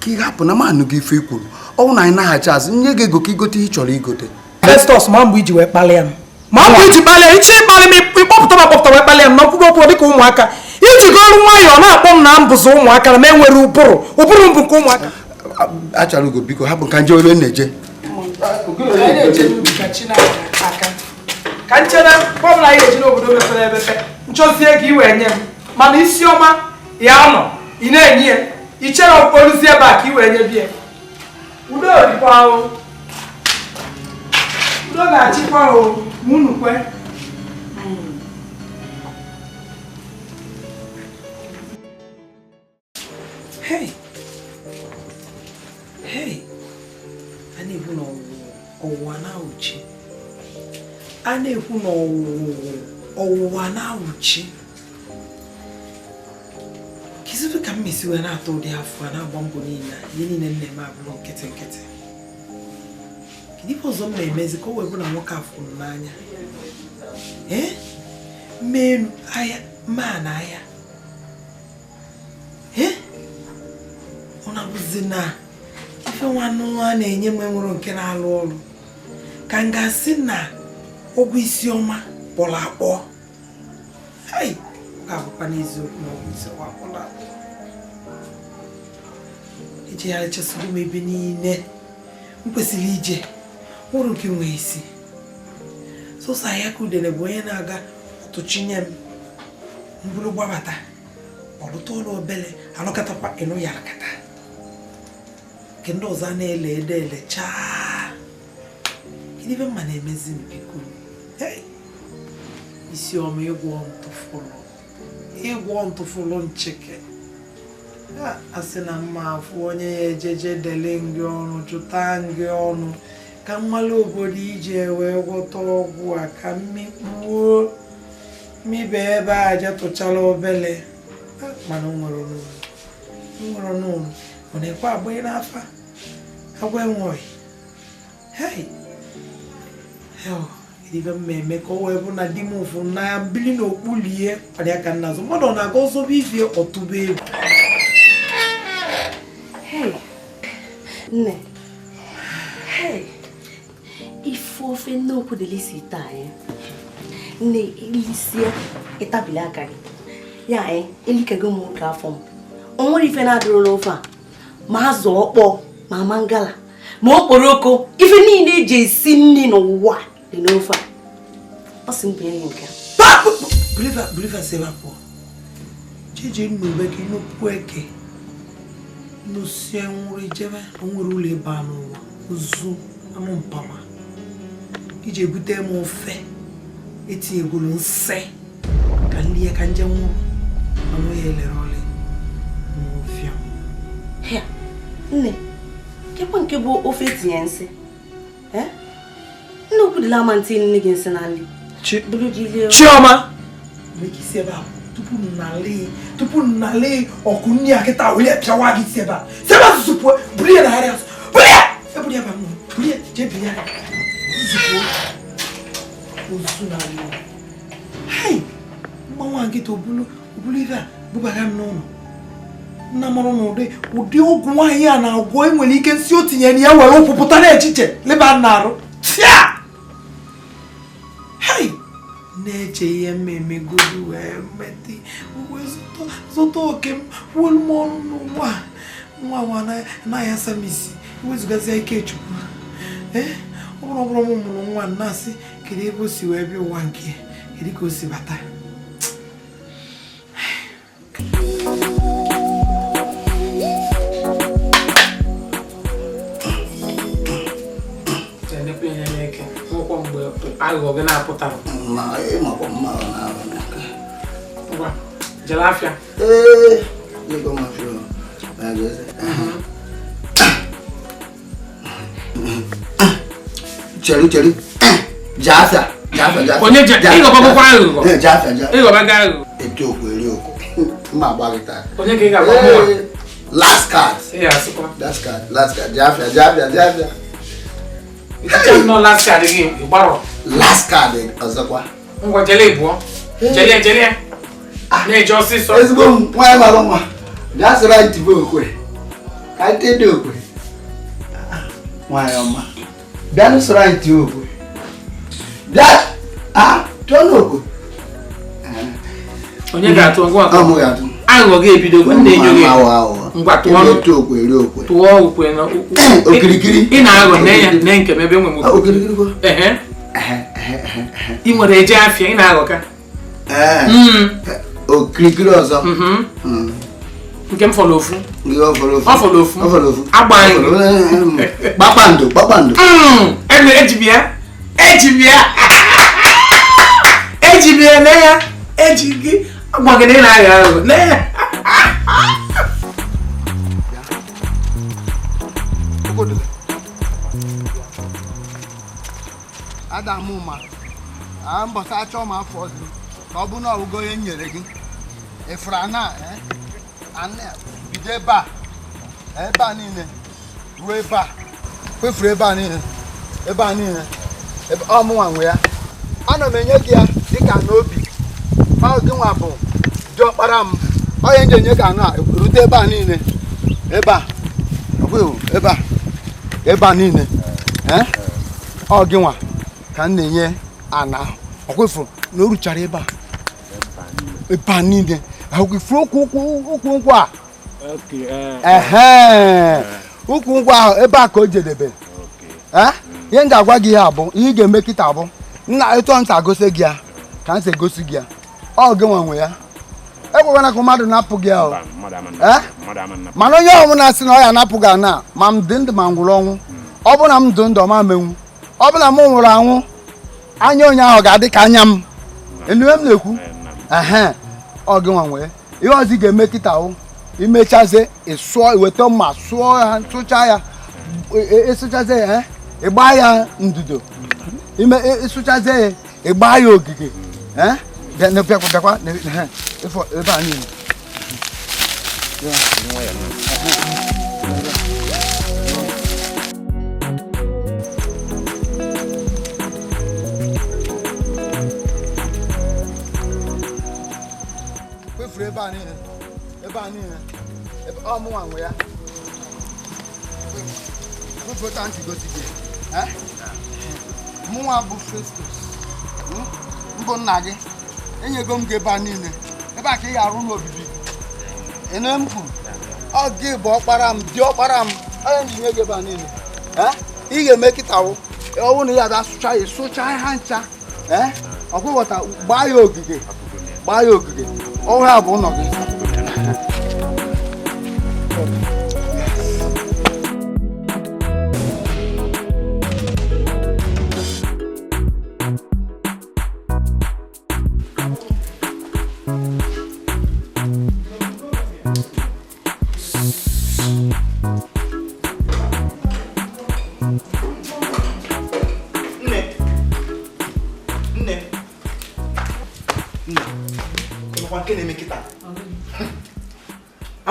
ka ị hapụ na m anụ gị ife i kwuru. Ọnwụ na anyị na-aghachi azụ nye gị ego ka igote ihe ị chọrọ igote. Festus ma mgbe iji wee kpalịa m ma mgbe iji kpalịa iche ịkpalị m ịkpọpụta m akpọpụta wee kpalịa m na ọkwụgo okwu dịka ụmụaka iji golu nwayọọ na-akpọ m na mbụzụ ụmụaka na m enwere ụbụrụ ụbụrụ mbụ nke ụmụaka. Achala ugo biko hapụ ka nje ebe na-eje. Ka nchere ọbụla anyị eji n'obodo mepere emepe nchọzie ka i wee nye m mana Isiọma ya nọ ị na-enye ya ichere oluzie ebe a ka i wee nye bie. Udo dịkwa o. Udo ga-achịkwa o ma unu kwe. Hey! Hey! A na-ekwu na ọwụwa na-awụchi. A na-ekwu na ọwụwa na-awụchi. Kedu ka m esi wee na-atụ ụdị afọ a na-agba mbọ niile ihe niile m na-eme abụrụ nkịtị nkịtị. Kedu ife ọzọ m na-emezi ka o wee bụ na nwoke a fụrụ m n'anya? Ee? Mmee elu ahịa mmaa na ahịa. Ee? Ọ na-abụzi na ife nwanne a na-enye m enwere nke na-alụ ọrụ ka m ga-asị na ọgwụ Isiọma kpọrọ akpọ. Hei! Ọ ga-abụkwa n'eziokwu na ọgwụ Isiọma kpọrọ akpọ. Ejegharịchasịrị m ebe niile m kwesịrị ije nwụrụ nke nwee isi. Sọsọ ahịa ka udene bụ onye na-aga ọtụchinye m mbụrụ gbabata ọlụta ọrụ obele alụkatakwa ịnụ ya alakata nke ndị ọzọ a na-ele ede ele chaa. Kedu ife mma na-emezi m biko? Isiọma ịgwọ ntụfụlụ ịgwọ ntụfụlụ ncheke a sị na mma afụ onye ya ejeje dele ngị ọnụ jụta ngị ọnụ ka mmalụ obodo ije wee gwọta ọgwụ a ka mmikpuo mmibe ebe a je tụchara obele mana o nwere n'ụlọ ọ na-ekwe agbanye n'afa agwa enweghị. Hei! Ibe m eme ka o wee bụ na di m ụfụ na mbili na okpulie kpara ya ka nna azụ mmadụ ọ na-aga ọzọba ivie ọtụba egwu. Hey, nne. Hey, ife ofe nnukwu delisi taa ya. Nne ilisie ịtabili aka gị. Ya elikego m oke afọ m. O nwere ife na-adịrọ n'ofe a ma azụ ọkpọ ma mangala ma okporoko ife niile eji esi nri n'ụwa dị n'ofe a. Ọ sị m bụ enyi nke a. Buliva si ebe a pụọ. Jeje nnube ka nnukwu eke nnusie nwụrụ ijebe o nwere ụlọ ebe a n'ụwa nzu anụ mpama iji ebute m ofe etinyegoro nsị ka nlie ka nje nwụrụ anụ ya elere ole n'ofia. Nne, kekwa nke bụ ofe etinye nsị? Nne okwu dịla ama ntị nne gị nsị na nri. Chioma! Mgbe isi ebe a Tupu nnale ọkụ nni a kịta wele pịawa gị si ebe a. Si ebe a susu pụọ, buru ya na ahịrị azụ. Buru ya! Eburu ya ba m. Buru ya, jee biri ya. Susu pụọ. Ozu na alị. Hai! Mmanwụ a nkịta obulu ife a bubaga m n'ụlọ. Nna mụrụ na ụdị ọgwụ nwaanyị a na-agwọ enwere ike nsi o tinyere ya were ụkwụ pụta n'echiche leba m n'arụ. Tia! Hai! Na-eche ihe mmemme godu wee mmetị wee zụta oke m kwuolu m ọnụ n'ụwa nwa nwa anaghị asa m isi wezụgazie Ikechukwu. Ee, ọ bụrụ m mụrụ nwa na-asị kedu ebe o si wee bịa ụwa nke kedu ka o si bata. Aghụghọ gị na-apụtara. Ngwa, jere afịa. Ee, ego m afịa. Chere. Jee afịa. Onye je ịghọbagokwa aghụghọ. Jee afịa. Ịghọbago aghụghọ. Ete okwu eri okwu. Mma agba gị taa. Onye ka ị ga-agba mụnwa? Last card. Ị ga-asịkwa. Last card. Jee afịa. Ichicha nnọọ last card gị ịgbarọ. Last card ọzọkwa. Ngwa jele ịbụọ. Jele. Na-eje ọsịsọ. Ezigbo m nwaanyị mara mma. Bịa soro anyị tibe okwe. Ka anyị tee dị okwe. Nwaanyị ọma. Bịa soro anyị tibe okwe. Bịa tụọ n'okwe. Onye ga-atụ ngwa atụ? Ọ mụ ga-atụ. Aghụghọ gị ebido gwa nne enyo gị. Ngwa tụọ ọnụ. Okwe eri okwe. Tụọ okwe na okirikiri. Ị na-aghọ nne ya nne nke m ebe enwe m okirikiri. Ehe. Ị nwere eje afịa ị na-aghọ ka. Okirikiri ọzọ. Nke m fọrọ ofu. Ọ fọrọ ofu. Agbaghị. Kpakpando. Eji m ya nne ya. Eji gị. Agba gị na ị na-aghọ aghụghọ. Nne ya. Adamu ma mbọsị achọ m afọ ọzọ ka ọ bụ na ọgụgụ onye m nyere gị ịfụrụ ana bido ebe a niile ruo ebe a kwefuru ebe a niile ọmụnwa nwe ya ana m enye gị ya dịka n'obi ọ gị nwa bụ diọkpara m onye m ji enye gị anụ a rute ebe a niile ebe a ebe a niile ọ gị nwa ka m na-enye ana ọkwefu na o ruchara ebe a niile akwụkwọ ukwu nkwụ a ehe ukwu nkwụ ahụ ebe a ka o jedebe. Ihe m ga-agwa gị ya bụ ihe ị ga-eme kịta bụ nna etu nta gosi gị ya ka m si egosi gị ya ọ gị nwa nwe ya ekwekwana ka mmadụ napụ gị ahụ mana onye ọbụla sị na ọ ya anapụ gị ana ma m dị ndụ ma m nwụrụ ọnwụ ọ bụ na m dị ndụ ma menwu ọ bụ na m nwụrụ anwụ anya onye ahụ ga-adị ka anya m elu m na-ekwu ehe ọ gị nwa nwee ihe ọzọ ị ga-eme kịta hụ imechazie ịsụọ iweta mma sụọ ya sụchaa ya ịsụchazie ya ịgba ya ndudo ime ịsụchazie ya ịgba ya ogige bịakwa ebe a niile. Ebe a niile ọmụnwa nwe ya mụnwa bụ Festus mbụ nna gị enyego m gị ebe a niile ebe a ka ị ga-arụ n'obibi ene m kwuru ọ gị bụ ọkpara m dị ọkpara m onye ji nye gị ebe a niile ị ga-eme kịta wụ ọwụ na ya abịa sụcha ya sụcha ha ncha ọkwụghọta gbaa ya ogige ọhụrụ bụ ụlọ gị.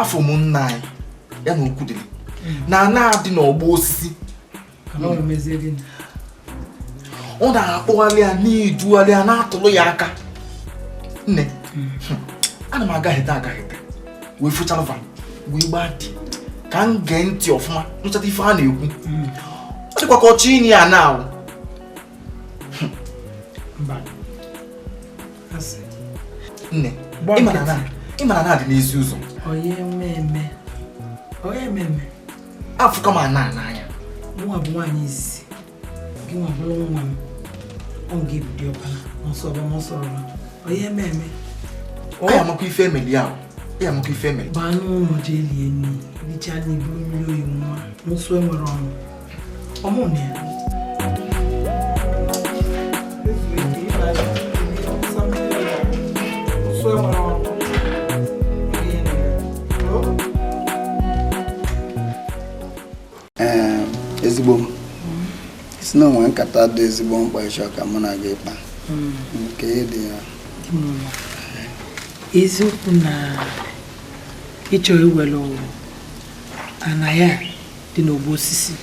Afọ m nna anyị ya na okwu dịrị na ana-adị n'ọgbọ osisi. Ọ na-akpọgharị ya na-edugharị ya na-atụrụ ya aka. Nne, ana m agaghịta agaghịta wee fụchalụva wee gbaa dị ka m gee ntị ọfụma nụchata ife a na-ekwu. Ọ dịkwa ka ọchị inye ya na ahụ. Nne, ị mara na adị n'ezi ụzọ. Afụka m ana n'anya. Nwa bụ nwaanyị izizi gị nwa bụrụ nwa m, ọ ga-ebu diọkpara ọsọrọ ọsọrọ onye ememe. Ọ ya amakwa ife emeli ya, ya amakwa ife emeli. Baa n'ụlọ jee lie nri, richaa nri, buru mmiri oyi nwa nsọ enwere ọnụ ọmụ na ya. Nsọ enwere ọnụ. Ee, ezigbo m si na onwe nkata dị ezigbo mkpa ịchọ ka mụ na gị kpa nke dị ya. Eziokwu na ịchọ iwere ana ya dị n'ogbo osisi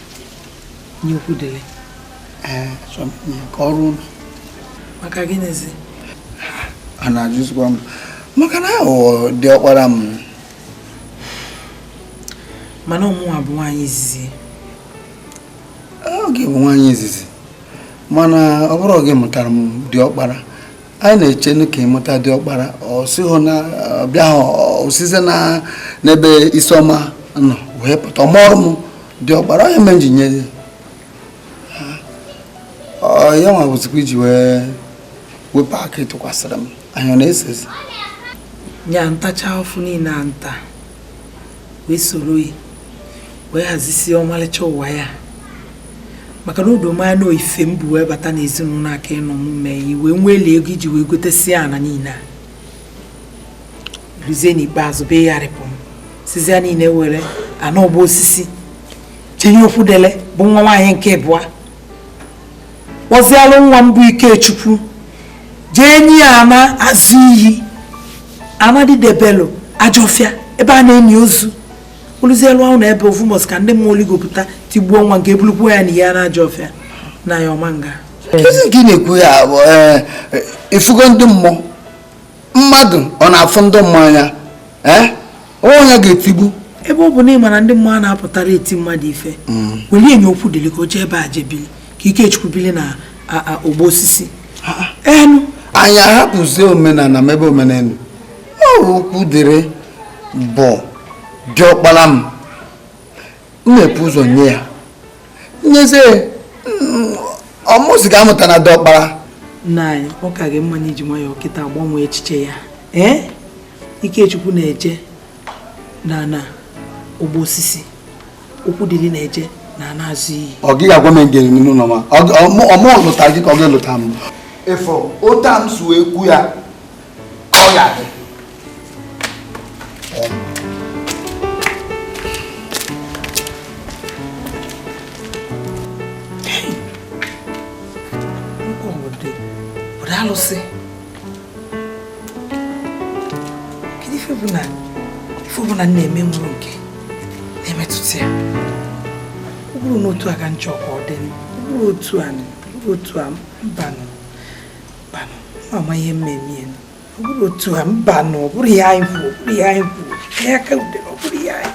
nye okwu dịrị. Ee, achọrọ m inye ka ọrụ ụlọ. Maka gịnịzi? A na-ajụzikwa m maka na aghụghọ dị ọkpara m. Mana ọmụnwa bụ nwaanyị izizi. Ọ gị bụ nwaanyị izizi, mana ọ bụrụ gị mụtara m dị ọkpara, anyị na-eche ka ị mụta dị ọkpara. Ọ sịghị na ọ bịaghị osize na n'ebe isiọma nọ wee pụta ọmọrụ m dị ọkpara, onye mere m ji nye ya. Ọ ya nwa bụzikwa iji wee wepụ aka ịtụkwasịrị m anyị, ọ na-esezi. Nya ntacha ọfụ niile a nta wee soro ya wee hazisie ọmalịcha ụwa ya, maka na odo manya na ife m bụ wee bata n'ezinụlọ aka ịnọ m mee ya wee nwelie ego iji wee gotesie ana niile a ruzie n'ikpeazụ be gharịpụ m sizia niile were ana ọgba osisi chenye okwu dele bụ nwa nwaanyị nke abụọ kpọzialụ nwa m bụ Ikechukwu jee nye ya ana azụ iyi ana didebelu ajọfịa ebe a na-enyi ozu oluzielu ahụ na ebe ofu mbọsị ka ndị mmụọ oligopụta tigbuo nwa nke ebulukwuo ya na ihe na ajọfịa na ya ọma nga. Kezi nke ị na-ekwu ya bụ, ee, ịfụgo ndị mmụọ mmadụ ọ na-afụ ndị mmụọ anya, ee, onye ga-etigbu. Ebe ọ bụ na ị mara ndị mmụọ na-apụtara eti mmadụ ife welie enye okwu dịrị ka o jee ebe a jee bili ka Ikechukwu bili na ogbo osisi enu. Anyị ahapụzie omenala mebe omenelu. Ọ okwu dịrị bụ diọkpara m mmepe ụzọ nye ya nyezie ọmụzi ga-amụta na diọkpara. Nna anyị, ọ ka gị mma na iji nwayọọ kịta gbanwee echiche ya. Ee, Ikechukwu na-eje na na ogbo osisi, okwu dịrị na-eje na ana azụ iyi. Ọ gị agwa m ngere n'ụlọ ma ọmụ lụta gị ka ọ ga-elụta m. Ịfụ ụta m si wee kwu ya ka ọ ga-adị. Alụsị kedu ife bụ na ife ọbụla m na-eme nwụrụ nke na-emetụta ya? Ọ bụrụ na otu a ka nchọ ka ọ dị, ọ bụrụ otu a, ọ bụrụ otu a, mbanụ mbanụ ma ama ihe mmemme ya. Ọ bụrụ otu a, mbanụ, ọ bụrụ ihe anyị kwuru, ọ bụrụ ihe anyị kwuru, ihe aka udere, ọ bụrụ ihe anyị.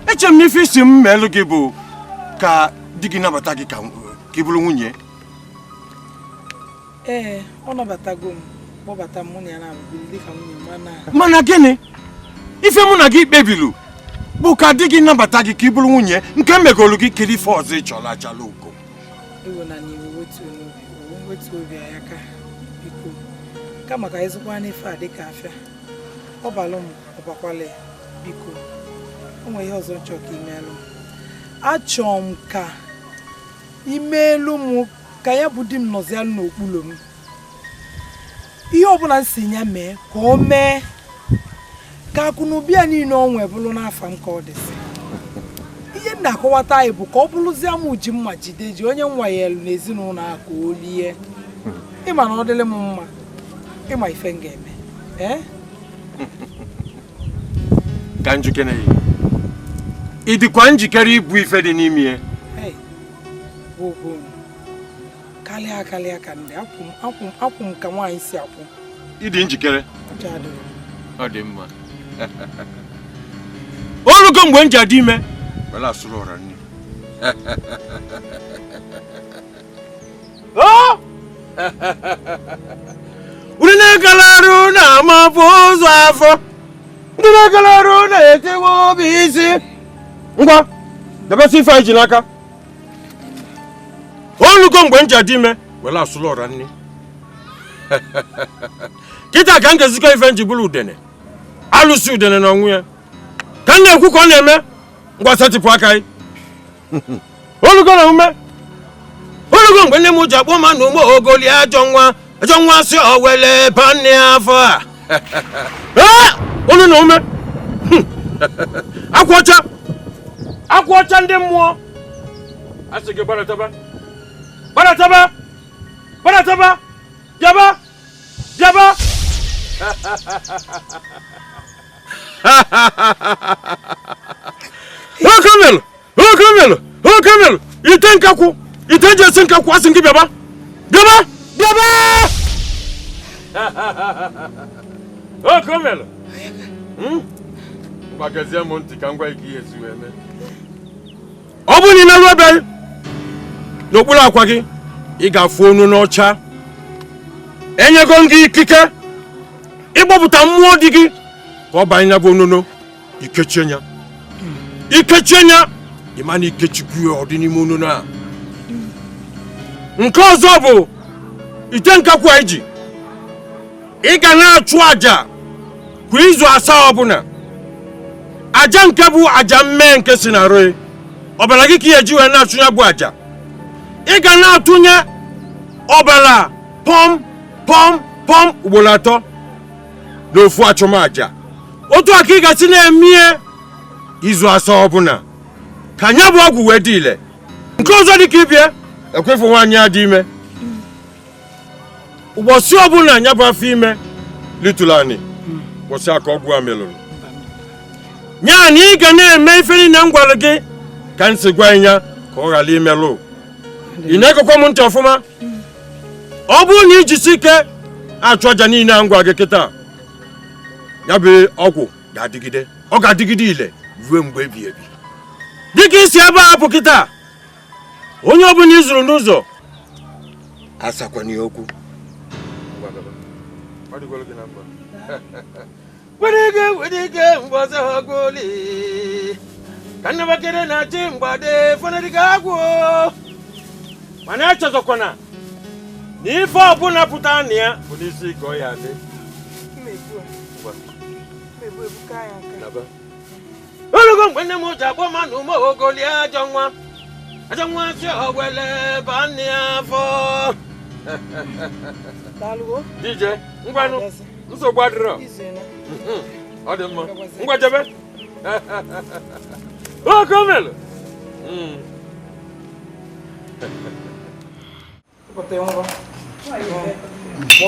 Eche m n'ife isi m melụ gị bụ ka di gị nabata gị ka ị bụrụ nwunye. Ee, ọ nabatago m, kpọbata m mụ na ya na-abụbiri dịka nwunye mana Mana gịnị? Ife mụ na gị kpebilu bụ ka di gị nabata gị ka ị bụrụ nwunye nke m megolu gị kedu ife ọzọ ị chọrọ achala ugo. Ewo na n'iwe wetuo n'obi, owe wetuo obi anyị aka biko. Kama ka anyị zụkwa n'ife a dịka afịa. Ọ balụ m, ọ bakwala ya, biko. O nwere ihe ọzọ m chọrọ ka imeelụ m. Achọrọ m ka imeelụ m ka ya bụ di m nọzialụ n'okpuru m. Ihe ọbụla m si ya mee ka o mee ka akụ na ụba ya niile ọ nwe bụrụ n'afa m ka ọ dịsị. Ihe m na-akọwata anyị bụ ka ọ bụrụzie m ji mma jide ji onye nwa ya elu n'ezinụlọ a ka o lie. Ịma na ọ dịrị m mma, ịma ife m ga-eme. Ee? Ka njikere ya. Ị dịkwa njikere ibu ife dị n'ime ya? Hey, gwogwo m. Kalịa kalịa ka ndị akwụ m ka nwaanyị si akwụ. Ị dị njikere? Ụjọ adịrọ. Ọ dị mma. Olugo mgbe m ji adị ime wela asụrụ ọra nne. Ndị na-ekele na-amapụ ụzọ afọ. Ndị na-ekele arụ na-etewe obi isi. Ngwa, debesi ife anyị ji n'aka. Olugo mgbe m ji adị ime wela asụrụ ọra nne. Kịta ka m ga-ezikọ ife m ji bụrụ udene. Alụsị udene na ọnwụ ya. Ka m na-ekwu ka ọ na-eme. Ngwa setịpụ aka anyị. Olugo na ume. Olugo mgbe nne m ji akpọ ma na ụmụ ogoli ajọ nwa si owele banne afọ a. Ee, olu na ume. Akwa ọcha. Akwa ọcha ndị mmụọ. A sị gị gbarataba. Gbarataba. Gbarataba. Bịaba. Bịaba. Okamelu! Okamelu! Okamelu! Ite nkakwu! Ite eji esi nkakwu asị gị bịaba! Bịaba! Bịaba! Okamelu! Mgbakezie m ntị ka m gwa gị ka ihe esi wee mee. Ọ bụrụ na ị na-alụ ebe n'okpuru akwa gị, ị ga-afụ onu n'ọcha. Enyego m gị ikike ịgbọpụta mmụọ dị gị ka ọ banye ya bụ onono ikechie ya. Ikechie ya, ịma na ikechikwu ya ọ dị n'ime onono a. Nke ọzọ bụ ite nkakwu anyị ji. Ị ga na-achụ àjà kwa izu 7 ọbụla. Àjà nke bụ àjà mmee nke si na roe. Ọbara gị ka ị eji wee na-achụ ya bụ àjà. Ị ga na-atụnye ọbara pọm pọm pọm ugboro 3 n'ofu achụmaja. Otu a ka ị ga-esi na-emie izu 7 ọbụla ka nya bụ ọgwụ wee dị ile. Nke ọzọ dị ka ibie ekwefu nwaanyị a dị ime. Ụbọchị ọbụla nya bụ afọ ime litụrụ anị, ụbọchị aka ọgwụ a melụrụ. Nya na ị ga na-eme ife niile m gwara gị Ka m si gwa ya ka ọ ghara imelụ. Ị na-egekwa m ntị ọfụma? Ọ bụrụ na ijisi ike achụ aja niile a ngwa gị kịta, ya bụ ọgwụ ga-adịgide, ọ ga-adịgide ile ruo mgbe ebi ebi. Dịka isi ebe a apụ kịta, onye ọbụla ị zụrụ n'ụzọ asakwana ya okwu. Were mgbọzọ goli ka nnabakere na-achị mgbade fọnadịga agwụ, mana echezọkwana na ife ọbụla pụta na ya bụ n'isi ka ọ ya adị. Olugo mgbe nne m ji akpọ ma na ume ogoli ajọ nwa si owele ba nne ya afọ. DJ ngwanụ, nsogbu adịrọ. Ọ dị mma, ngwa jebe. Okomelu.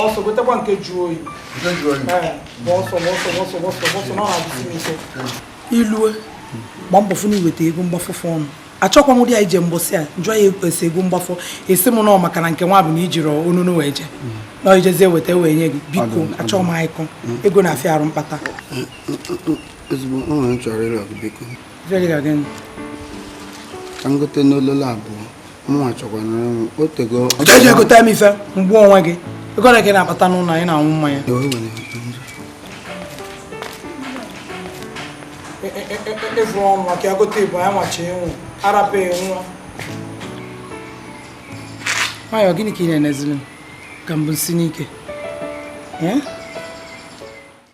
Ọsọ gotekwa nke jụọ oyi. Ọsọ ọsọ ọsọ ọsọ ọsọ na ọ na-adịsi m ike. Ilue gbaa mbọ fụ na iweta ego mgbafọfọ ọnụ. Achọkwa m ụdị a ije mbọsị a njụọ ya esi ego mgbafọ esi m nọ maka na nke nwa bụ na ijiri onunu wee je na ijezie weta wee nye gị. Biko achọghị m ịkọ ego na-afịa arụ mkpata. Ezigbo onwe m chọrọ ịrịọ gị biko. Ka m gote n'ololo abụọ mụnwa chọkwana m otego. Eje gote m ife mgbu onwe gị. Ego na gị na-akpata n'ụlọ anyị na-anwụ mmanya. Evu ọnụ maka ya gote ibu anyị machi ịnwụ arapụ ịnwụ. Nwayọ, gịnị ka ị na-enezili m ka mbụ nsi n'ike?